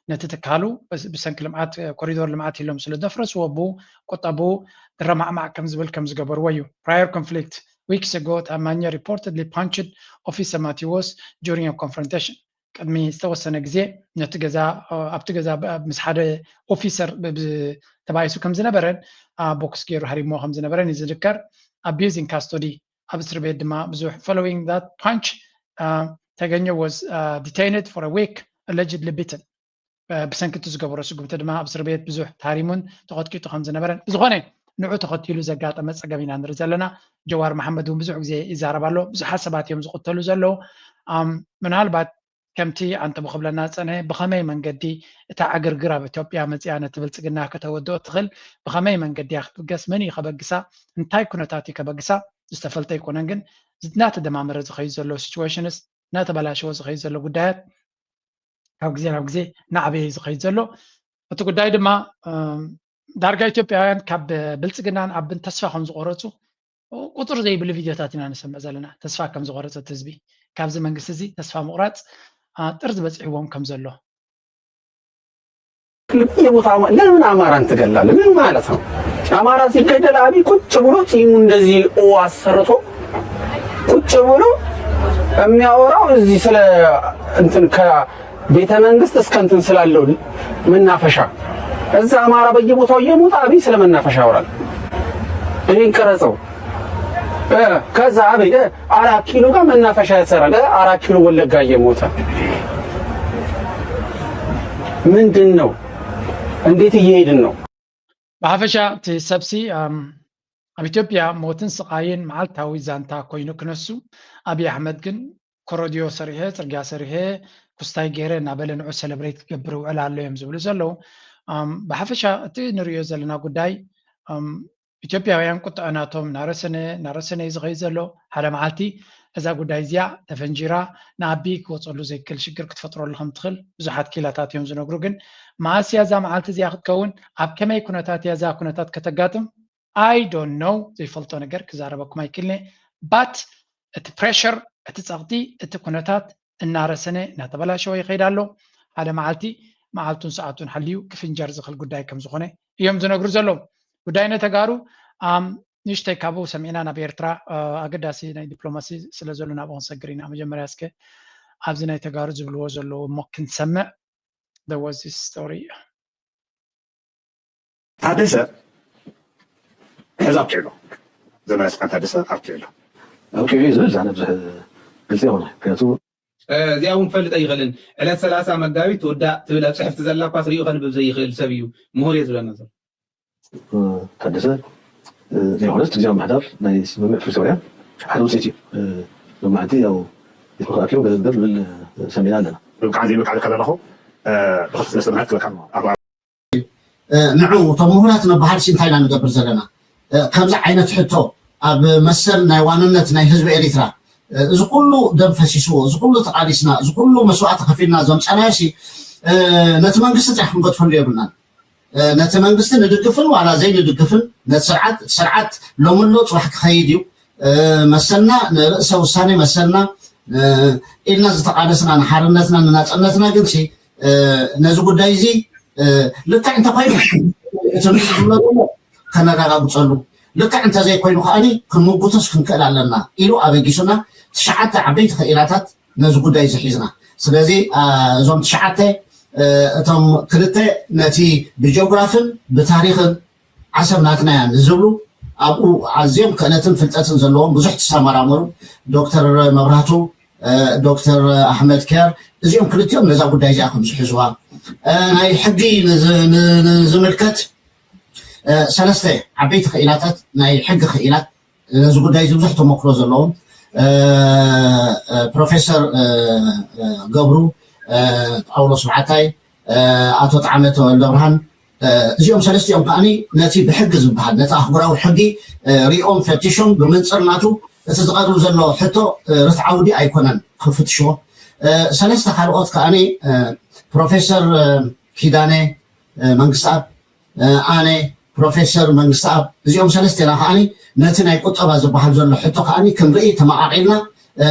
ነቲ ትካሉ ብሰንኪ ልምዓት ኮሪዶር ልምዓት ኢሎም ስለ ዘፍረስዎ ብኡ ቁጠብኡ ድረማዕማዕ ከም ዝብል ከም ዝገበርዎ እዩ። Prior conflict weeks ago, Tamanya reportedly punched Officer Matiwos during a confrontation። ቅድሚ ዝተወሰነ ግዜ ነቲ ገዛ ኣብቲ ገዛ ምስ ሓደ ኦፊሰር ተባኢሱ ከም ዝነበረን ቦክስ ገይሩ ሃሪሞ ከም ዝነበረን እዩ ዝዝከር። Abuse in custody ኣብ እስር ቤት ድማ ብዙሕ። Following that punch ተገኘ was detained for a week, allegedly beaten። ብሰንኪ እቲ ዝገበሮ ስጉምቲ ድማ ኣብ እስር ቤት ብዙሕ ታሪሙን ተቐጥቂጡ ከም ዝነበረን ብዝኾነ ንዑ ተኸቲሉ ዘጋጠመ ጸገም ኢና ንርኢ ዘለና። ጀዋር መሓመድ እውን ብዙሕ ግዜ ይዛረብ ኣሎ። ብዙሓት ሰባት እዮም ዝቕተሉ ዘለዉ። ምናልባት ከምቲ ኣንተ ብክብለና ዝጸንሐ ብኸመይ መንገዲ እታ ዕግርግር ኣብ ኢትዮጵያ መጺኣ ነቲ ብልጽግና ከተወድኦ ትኽእል ብኸመይ መንገዲ እያ ክትብገስ? መን እዩ ከበግሳ? እንታይ ኩነታት እዩ ከበግሳ? ዝተፈልጠ ኣይኮነን፣ ግን እናተደማመረ ዝኸይድ ዘሎ situations፣ እናተበላሸወ ዝኸይድ ዘሎ ጉዳያት ካብ ግዜ ናብ ግዜ እናዓበየ እዩ ዝኸይድ ዘሎ። እቲ ጉዳይ ድማ ዳርጋ ኢትዮጵያውያን ካብ ብልጽግናን ኣብን ተስፋ ከም ዝቆረጹ ቁፅር ዘይብሉ ቪድዮታት ኢና ንሰምዕ ዘለና። ተስፋ ከም ዝቆረጸ እቲ ህዝቢ ካብዚ መንግስቲ እዚ ተስፋ ምቑራፅ ጥርዚ በፂሕዎም ከም ዘሎ። ለምን አማራን ትገላለህ? ምን ማለት ነው? አማራ ሲገደል አብይ ቁጭ ብሎ ፂሙ እንደዚህ ኦ አሰርቶ ቁጭ ብሎ የሚያወራው እዚህ ስለ እንትን ከቤተ መንግስት እስከ እንትን ስላለው መናፈሻ እዛ አማራ በየቦታው እየሞተ አብይ ስለ መናፈሻ ያወራል። ይህን ቀረጸው። ከዛ አብይ አራት ኪሎ ጋር መናፈሻ ያሰራል። አራት ኪሎ ወለጋ እየሞተ ምንድን ነው? እንዴት እየሄድን ነው? ብሓፈሻ እቲ ሰብሲ ኣብ ኢትዮጵያ ሞትን ስቓይን መዓልታዊ ዛንታ ኮይኑ ክነሱ፣ ኣብይ ኣሕመድ ግን ኮረድዮ ሰሪሐ፣ ጽርግያ ሰሪሐ፣ ኩስታይ ገይረ እናበለ ንዑ ሰለብሬት ክገብር ይውዕል ኣሎ እዮም ዝብሉ ዘለዉ። ብሓፈሻ እቲ ንሪኦ ዘለና ጉዳይ ኢትዮጵያውያን ቁጥዐ ናቶም እናረሰነ እናረሰነ እዩ ዝኸይድ ዘሎ። ሓደ መዓልቲ እዛ ጉዳይ እዚኣ ተፈንጂራ ንኣቢ ክወፀሉ ዘይክእል ሽግር ክትፈጥረሉ ከም ትኽእል ብዙሓት ኪላታት እዮም ዝነግሩ። ግን መዓስ እያ እዛ መዓልቲ እዚኣ ክትከውን፣ ኣብ ከመይ ኩነታት እያ እዛ ኩነታት ከተጋጥም? I don't know፣ ዘይፈልጦ ነገር ክዛረበኩም ኣይክእልነ። But እቲ ፕሬሸር፣ እቲ ፀቕጢ፣ እቲ ኩነታት እናረሰነ እናተበላሸወ ይኸይድ ኣሎ። ሓደ መዓልቲ መዓልቱን ሰዓቱን ሓልዩ ክፍንጀር ዝኽእል ጉዳይ ከም ዝኾነ እዮም ዝነግሩ ዘለዉ። ጉዳይ ነተጋሩ ንእሽተይ ካብኡ ሰሚዕና ናብ ኤርትራ ኣገዳሲ ናይ ዲፕሎማሲ ስለ ዘሎ ናብኡ ክንሰግር ኢና። መጀመርያ እስከ ኣብዚ ናይ ተጋሩ ዝብልዎ ዘለዉ እሞ ክንሰምዕ። There was this story። ታደሰ ሕዚ ኣብቂዑ ኣሎ። ዘመናዊ ስልጣን ታደሰ ኣብቂዑ ኣሎ። ኣብቂዑ እዩ ዝብል ዛነ ብዙሕ ግልፂ የኾነ። ምክንያቱ እዚኣ እውን ክፈልጥ ኣይኽእልን። ዕለት ሰላሳ መጋቢት ትውዳእ ትብል ኣብ ፅሕፍቲ ዘላ እኳ ትሪኡ ከንብብ ዘይኽእል ሰብ እዩ። ምሁር እየ ዝብለና ዘሎ። ታደሰ ዘይኮነስ እቲ ግዜያዊ ምምሕዳር ናይ ስምምዕ ፕሪቶርያ ሓደ ውፅኢት እዩ። ሎማዕንቲ ያው ቤት ምኽሪ ኣኪቡ ገለ ነገር ዝብል ሰሚዕና ኣለና። ምብቃዕ ዘይምብቃዕ ከለለኹ ብክልተ ሰለስተ ምኽንያት ክበካ ኣብ ንዑ እቶም ምሁራት ንበሃል ሲ እንታይ ኢና ንገብር ዘለና? ከምዚ ዓይነት ሕቶ ኣብ መሰል ናይ ዋንነት ናይ ህዝቢ ኤሪትራ እዚ ኩሉ ደም ፈሲስዎ፣ እዚ ኩሉ ተቓሊስና፣ እዚ ኩሉ መስዋእቲ ከፊልና ዘምፀናዮ ሲ ነቲ መንግስቲ ጥራሕ ክንገድፈሉ የብልናን። ነቲ መንግስቲ ንድግፍን ዋላ ዘይንድግፍን ነቲ ስርዓት እቲ ስርዓት ሎምሎ ፅባሕ ክኸይድ እዩ። መሰልና ንርእሰ ውሳኔ መሰልና ኢልና ዝተቓለስና ንሓርነትና ንናፅነትና ግን ሲ ነዚ ጉዳይ እዚ ልክዕ እንተኮይኑ እቲ ንሱ ዝብሎ ዘሎ ከነረጋግፀሉ፣ ልክዕ እንተዘይኮይኑ ከዓኒ ክንምጉቶስ ክንክእል ኣለና ኢሉ ኣበጊሱና። ትሽዓተ ዓበይቲ ክኢላታት ነዚ ጉዳይ እዚ ሒዝና። ስለዚ እዞም ትሽዓተ እቶም ክልተ ነቲ ብጂኦግራፍን ብታሪኽን ዓሰብ ናትና እያ ንዝብሉ ኣብኡ ኣዝዮም ክእለትን ፍልጠትን ዘለዎም ብዙሕ ዝተመራመሩ ዶክተር መብራህቱ ዶክተር ኣሕመድ ኬር እዚኦም ክልቲኦም ነዛ ጉዳይ እዚኣ ከም ዝሕዝዋ ናይ ሕጊ ንዝምልከት ሰለስተ ዓበይቲ ክኢላታት ናይ ሕጊ ክኢላት ነዚ ጉዳይ እዚ ብዙሕ ተመክሮ ዘለዎም ፕሮፌሰር ገብሩ ጳውሎስ ብዓታይ ኣቶ ጣዕመ ተወልደብርሃን እዚኦም ሰለስቲኦም ከዓኒ ነቲ ብሕጊ ዝበሃል ነቲ ኣህጉራዊ ሕጊ ሪኦም ፈቲሾም ብመንፅር ናቱ እቲ ዝቐርብ ዘሎ ሕቶ ርትዓዊ ድዩ ኣይኮነን ክፍትሽዎ። ሰለስተ ካልኦት ከዓኒ ፕሮፌሰር ኪዳነ መንግስተኣብ፣ ኣነ፣ ፕሮፌሰር መንግስተኣብ እዚኦም ሰለስቴና ከዓኒ ነቲ ናይ ቁጠባ ዝበሃል ዘሎ ሕቶ ከዓኒ ክንርኢ ተመቓቒልና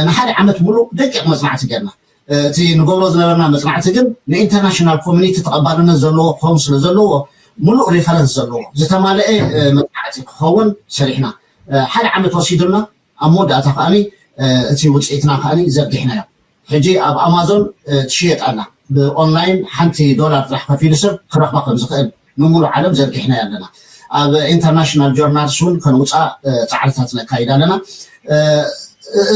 ንሓደ ዓመት ሙሉእ ደቂቕ መፅናዕቲ ጌርና። እቲ ንገብሮ ዝነበርና መፅናዕቲ ግን ንኢንተርናሽናል ኮሚኒቲ ተቐባልነት ዘለዎ ክኸውን ስለ ዘለዎ፣ ሙሉእ ሪፈረንስ ዘለዎ ዝተማለአ መፅናዕቲ ክኸውን ሰሪሕና። ሓደ ዓመት ወሲዱና፣ ኣብ መወዳእታ ከዓኒ እቲ ውፅኢትና ከዓኒ ዘርጊሕናዮ። ሕጂ ኣብ ኣማዞን ትሽየጥ ኣላ። ብኦንላይን ሓንቲ ዶላር ጥራሕ ከፊሉ ሰብ ክረኽባ ከም ዝኽእል ንሙሉ ዓለም ዘርጊሕናዮ ኣለና። ኣብ ኢንተርናሽናል ጆርናልስ እውን ከንውፃ ፃዕርታት ነካይድ ኣለና።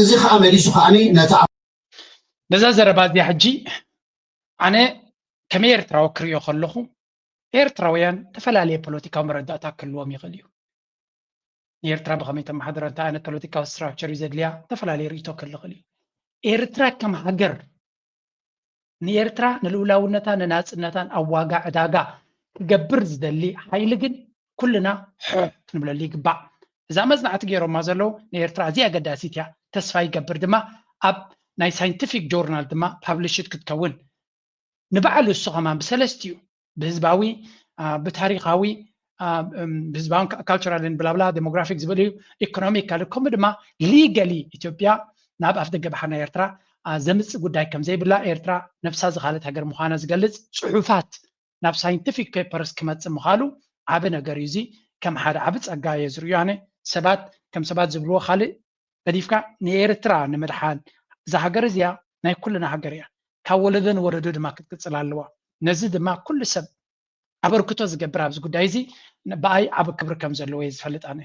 እዚ ከዓ መሊሱ ከዓኒ ነቲ ነዛ ዘረባ እዚኣ ሕጂ ኣነ ከም ኤርትራዊ ክሪኦ ከለኹ፣ ኤርትራውያን ዝተፈላለየ ፖለቲካዊ መረዳእታ ክህልዎም ይኽእል እዩ። ንኤርትራ ብኸመይ ተመሓድሮ፣ እንታይ ዓይነት ፖለቲካዊ ስትራክቸር እዩ ዘድልያ፣ ዝተፈላለየ ርእይቶ ክህሉ ይኽእል እዩ። ኤርትራ ከም ሃገር ንኤርትራ ንልኡላውነታን ንናጽነታን ኣብ ዋጋ ዕዳጋ ክገብር ዝደሊ ሓይሊ ግን ኩልና ሖ ክንብለሉ ይግባእ። እዛ መጽናዕቲ ገይሮማ ዘለዉ ንኤርትራ ኣዝያ ኣገዳሲት እያ። ተስፋ ይገብር ድማ ኣብ ናይ ሳይንቲፊክ ጆርናል ድማ ፓብሊሽድ ክትከውን ንባዕሉ እሱ ከማን ብሰለስቲኡ ብህዝባዊ ብታሪካዊ ብህዝባዊ ካልቸራልን ብላብላ ዴሞግራፊክ ዝበልዩ ኢኮኖሚካሊ ከምኡ ድማ ሊገሊ ኢትዮጵያ ናብ ኣፍ ደገ ባሕሪ ናይ ኤርትራ ዘምፅእ ጉዳይ ከምዘይብላ ኤርትራ ነብሳ ዝካለት ሃገር ምዃና ዝገልፅ ፅሑፋት ናብ ሳይንቲፊክ ፔፐርስ ክመፅእ ምዃሉ ዓቢ ነገር እዩ። እዚ ከም ሓደ ዓቢ ፀጋ እየ ዝርእዮ ኣነ። ሰባት ከም ሰባት ዝብልዎ ካልእ ገዲፍካ ንኤርትራ ንምድሓን እዛ ሃገር እዚኣ ናይ ኩልና ሃገር እያ። ካብ ወለዶ ንወለዶ ድማ ክትቅፅል ኣለዋ። ነዚ ድማ ኩሉ ሰብ ኣበርክቶ ዝገብር ኣብዚ ጉዳይ እዚ ብኣይ ዓቢ ክብሪ ከም ዘለዎ እየ ዝፈልጥ ኣነ።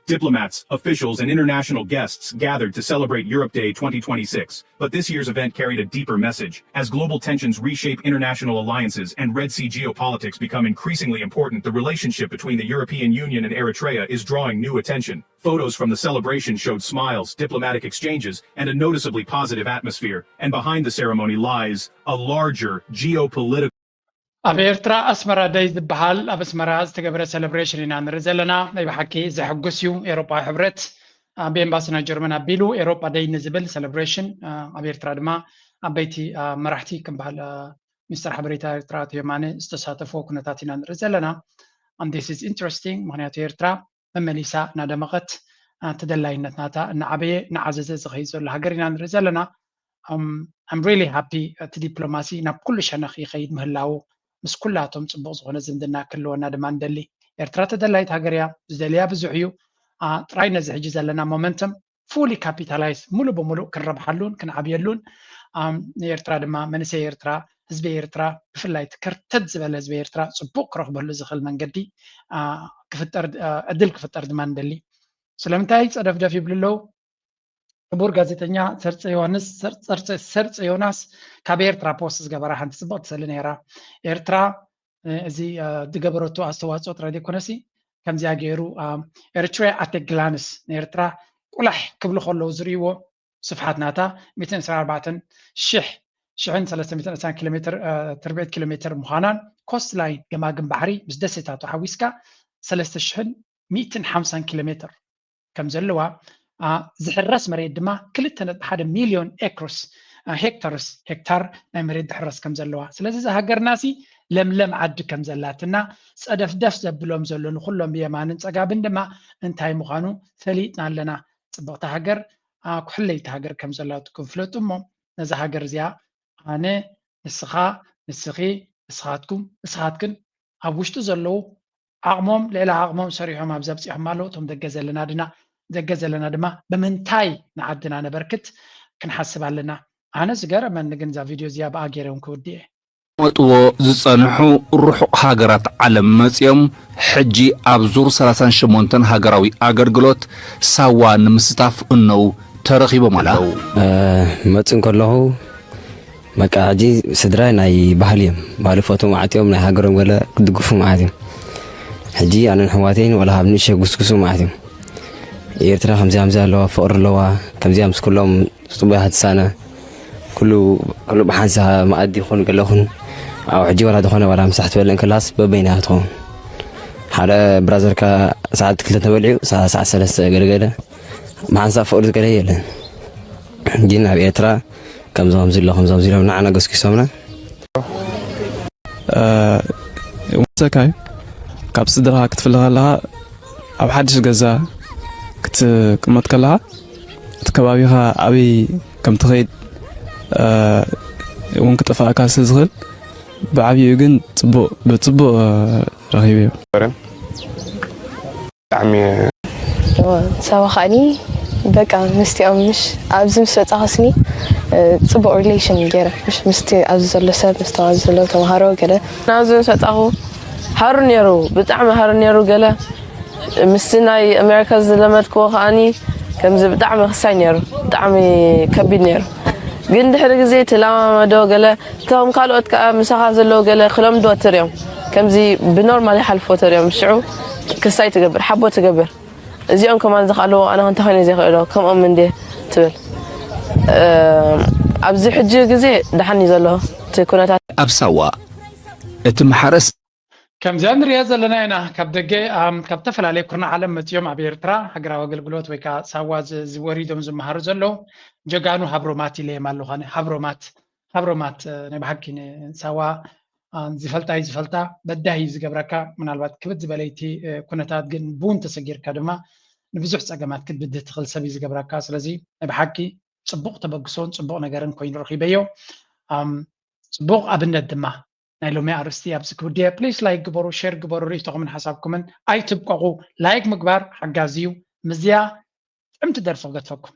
Diplomats, officials, and international guests gathered to celebrate Europe Day twenty twenty-six, but this year's event carried a deeper message. As global tensions reshape international alliances and Red Sea geopolitics become increasingly important, the relationship between the European Union and Eritrea is drawing new attention. Photos from the celebration showed smiles, diplomatic exchanges, and a noticeably positive atmosphere, and behind the ceremony lies a larger geopolitical ኣብ ኤርትራ ኣስመራ ደይ ዝበሃል ኣብ ኣስመራ ዝተገበረ ሴሌብሬሽን ኢና ንርኢ ዘለና። ናይ ብሓቂ ዘሐጉስ እዩ። ኤውሮጳዊ ሕብረት ብኤምባሲ ናይ ጀርመን ኣቢሉ ኤውሮጳ ደይ ንዝብል ሴሌብሬሽን ኣብ ኤርትራ ድማ ዓበይቲ መራሕቲ ከም በሃል ሚኒስትር ሓበሬታ ኤርትራ ኣቶ የማነ ዝተሳተፍዎ ኩነታት ኢና ንርኢ ዘለና። And this is interesting ምክንያቱ ኤርትራ መመሊሳ እናደመቐት ተደላይነት ናታ እናዓበየ እናዓዘዘ ዝኸይድ ዘሎ ሃገር ኢና ንርኢ ዘለና። I'm really happy እቲ ዲፕሎማሲ ናብ ኩሉ ሸነኽ ይኸይድ ምህላዉ ምስ ኩላቶም ፅቡቕ ዝኾነ ዝምድና ክህልወና ድማ ንደሊ። ኤርትራ ተደላይት ሃገር እያ፣ ዝደልያ ብዙሕ እዩ። ጥራይ ነዚ ሕጂ ዘለና ሞመንተም ፉሊ ካፒታላይዝ ሙሉ ብሙሉእ ክንረብሓሉን ክንዓብየሉን ንኤርትራ ድማ መንእሰይ ኤርትራ ህዝቢ ኤርትራ ብፍላይ እቲ ከርተት ዝበለ ህዝቢ ኤርትራ ፅቡቕ ክረኽበሉ ዝኽእል መንገዲ ክፍጠር ዕድል ክፍጠር ድማ ንደሊ። ስለምንታይ ፀደፍደፍ ይብሉ ኣለዉ? ክቡር ጋዜጠኛ ሰርፀ ዮሃንስ ሰርፀ ዮናስ ካብ ኤርትራ ፖስት ዝገበራ ሓንቲ ፅብቕቲ ስእሊ ነይራ። ኤርትራ እዚ ዝገበረቶ ኣስተዋፅኦ ጥራይ ዘይኮነሲ ከምዚኣ ገይሩ ኤርትራ ኣት ግላንስ ንኤርትራ ቁላሕ ክብሉ ከለዉ ዝርእይዎ ስፍሓት ናታ ሚእትን ዕስራን ኣርባዕተን ሽሕ ሽሕን ሰለስተ ሚእትን ዕስራን ኪሎ ሜትር ትርብዒት ኪሎ ሜትር ምዃናን ኮስት ላይን ገማግም ባሕሪ ምስ ደሴታቱ ሓዊስካ ሰለስተ ሽሕን ሚእትን ሓምሳን ኪሎ ሜትር ከም ዘለዋ ዝሕረስ መሬት ድማ ክልተ ነጥቢ ሓደ ሚልዮን ኤክርስ ሄክተርስ ሄክታር ናይ መሬት ዝሕረስ ከም ዘለዋ ስለዚ እዛ ሃገርና ሲ ለምለም ዓዲ ከም ዘላትና ጸደፍደፍ ዘብሎም ዘሎ ንኩሎም ብየማንን ጸጋብን ድማ እንታይ ምዃኑ ፈሊጥና ኣለና። ጽብቕቲ ሃገር ኩሕለይቲ ሃገር ከም ዘላ ክፍለጡ እሞ ነዛ ሃገር እዚኣ ኣነ፣ ንስኻ፣ ንስኺ፣ ንስኻትኩም፣ ንስኻትክን ኣብ ውሽጢ ዘለዉ ዓቕሞም ልዕሊ ዓቕሞም ሰሪሖም ኣብዚ ኣብፂሖማ ኣለዉ። እቶም ደገ ዘለና ድና ደገ ዘለና ድማ ብምንታይ ንዓድና ነበርክት ክንሓስብ ኣለና። ኣነ ዝገረመኒ ግን እዛ ቪድዮ እዚኣ ብኣ ገይረ እውን ክውድእ እየ። መጥዎ ዝጸንሑ ርሑቕ ሃገራት ዓለም መጺኦም ሕጂ ኣብ ዙር ሰላሳን ሸሞንተን ሃገራዊ ኣገልግሎት ሳዋ ንምስታፍ እነው ተረኺቦም ኣለዉ። መጽእ እንከለኹ በቃ ሕጂ ስድራይ ናይ ባህሊ እዮም። ባህሊ ፈትዎም ኣዕጥዮም ናይ ሃገሮም ገለ ክድግፉ ማለት እዮም። ሕጂ ኣነን ኣሕዋተይን ወላ ካብ ንእሽተይ ጉስጉሱ ማለት እዮም። ኤርትራ ከምዚኣ ከምዚኣ ኣለዋ፣ ፍቕሪ ኣለዋ፣ ከምዚኣ ምስ ኩሎም ጽቡያት ትሳነ። ኩሉ ኩሉ ብሓንሳ መኣዲ ይኹን ገለ ይኹን ኣብ ሕጂ ዋላ ዝኾነ ዋላ ምሳሕ ትበልዕ እንከላስ በበይና ትኸውን። ሓደ ብራዘርካ ሰዓት ክልተ ተበልዑ ሰዓት ሰለስተ ገለገለ ብሓንሳ ፍቕሪ ዝገለ የለን። ግን ኣብ ኤርትራ ከምዚ ከምዚ ኣሎ ከምዚ ከምዚ ኢሎም ንዓና ገስኪሶምና። ወሰካ እዩ። ካብ ስድራኻ ክትፍለ ከለኻ ኣብ ሓድሽ ገዛ ክትቅመጥ ከለኻ እቲ ከባቢኻ ኣበይ ከም ትኸይድ እውን ክጠፋእካ ስለ ዝኽእል ብዓብይኡ ግን ፅቡቅ ብፅቡቅ ረኺበዮ። ብጣዕሚ ሰባ ከዓኒ በቃ ምስቲኦም ምሽ ኣብዚ ምስ ወፃኹስኒ ፅቡቅ relation ገይረ ምሽ ምስቲ ኣብዚ ዘሎ ሰብ ምስቶም ኣብዚ ዘለዉ ተምሃሮ ገለ ናብዚ ምስ ወፃኹ ሃሩ ነይሩ ብጣዕሚ ሃሩ ነይሩ ገለ ምስቲ ናይ ኣሜሪካ ዝለመድክዎ ከዓኒ ከምዚ ብጣዕሚ ክሳይ ነይሩ ብጣዕሚ ከቢድ ነይሩ ግን ድሕሪ ግዜ ትለማመዶ ገለ እቶም ካልኦት ከዓ ምሳኻ ዘለዉ ገለ ክለምዶ ትሪኦም ከምዚ ብኖርማል ይሓልፎ ተሪኦም ሽዑ ክሳይ ትገብር ሓቦ ትገብር እዚኦም ከማን ዝኽኣልዎ ኣነ ክንተ ኮይነ ዘይኽእሎ ከምኦም እንዴ ትብል ኣብዚ ሕጂ ግዜ ደሓን እዩ ዘሎ እቲ ኩነታት ኣብ ሳዋ እቲ ማሕረስ ከምዚኣ ንሪኣ ዘለና ኢና ካብ ደገ ኣም፣ ካብ ዝተፈላለየ ኩርናዕ ዓለም መፂኦም ኣብ ኤርትራ ሃገራዊ ኣገልግሎት ወይ ከዓ ሳዋ ዝ- ዝወሪዶም ዝመሃሩ ዘለዉ ጀጋኑ ሃብሮማት ኢለዮም ኣለኹ ኣነ ሃብሮማት ሃብሮማት እ፣ ናይ ብሓቂ ንሳዋ እ፣ ዝፈልጣ እዩ ዝፈልጣ በዳሂ እዩ ዝገብረካ ምናልባት ክብድ ዝበለይቲ እ፣ ኩነታት ግን ብውን ተሰጊርካ ድማ ንብዙሕ ፀገማት ክትብድህ ትኽእል ሰብ እዩ ዝገብረካ ስለዚ ናይ ብሓቂ ፅቡቕ ተበግሶን ፅቡቕ ነገርን ኮይኑ ረኺበዮ ኣም፣ ፅቡቕ ኣብነት ድማ ናይ ሎሚ ኣርእስቲ ኣብዚ ክውድእ እየ please like ግበሩ share ግበሩ ርእይቶኹምን ሓሳብኩምን ኣይትብቀቑ like ምግባር ሓጋዚ እዩ ምስዚኣ ጥዕምቲ ደርፊ ክገድፈኩም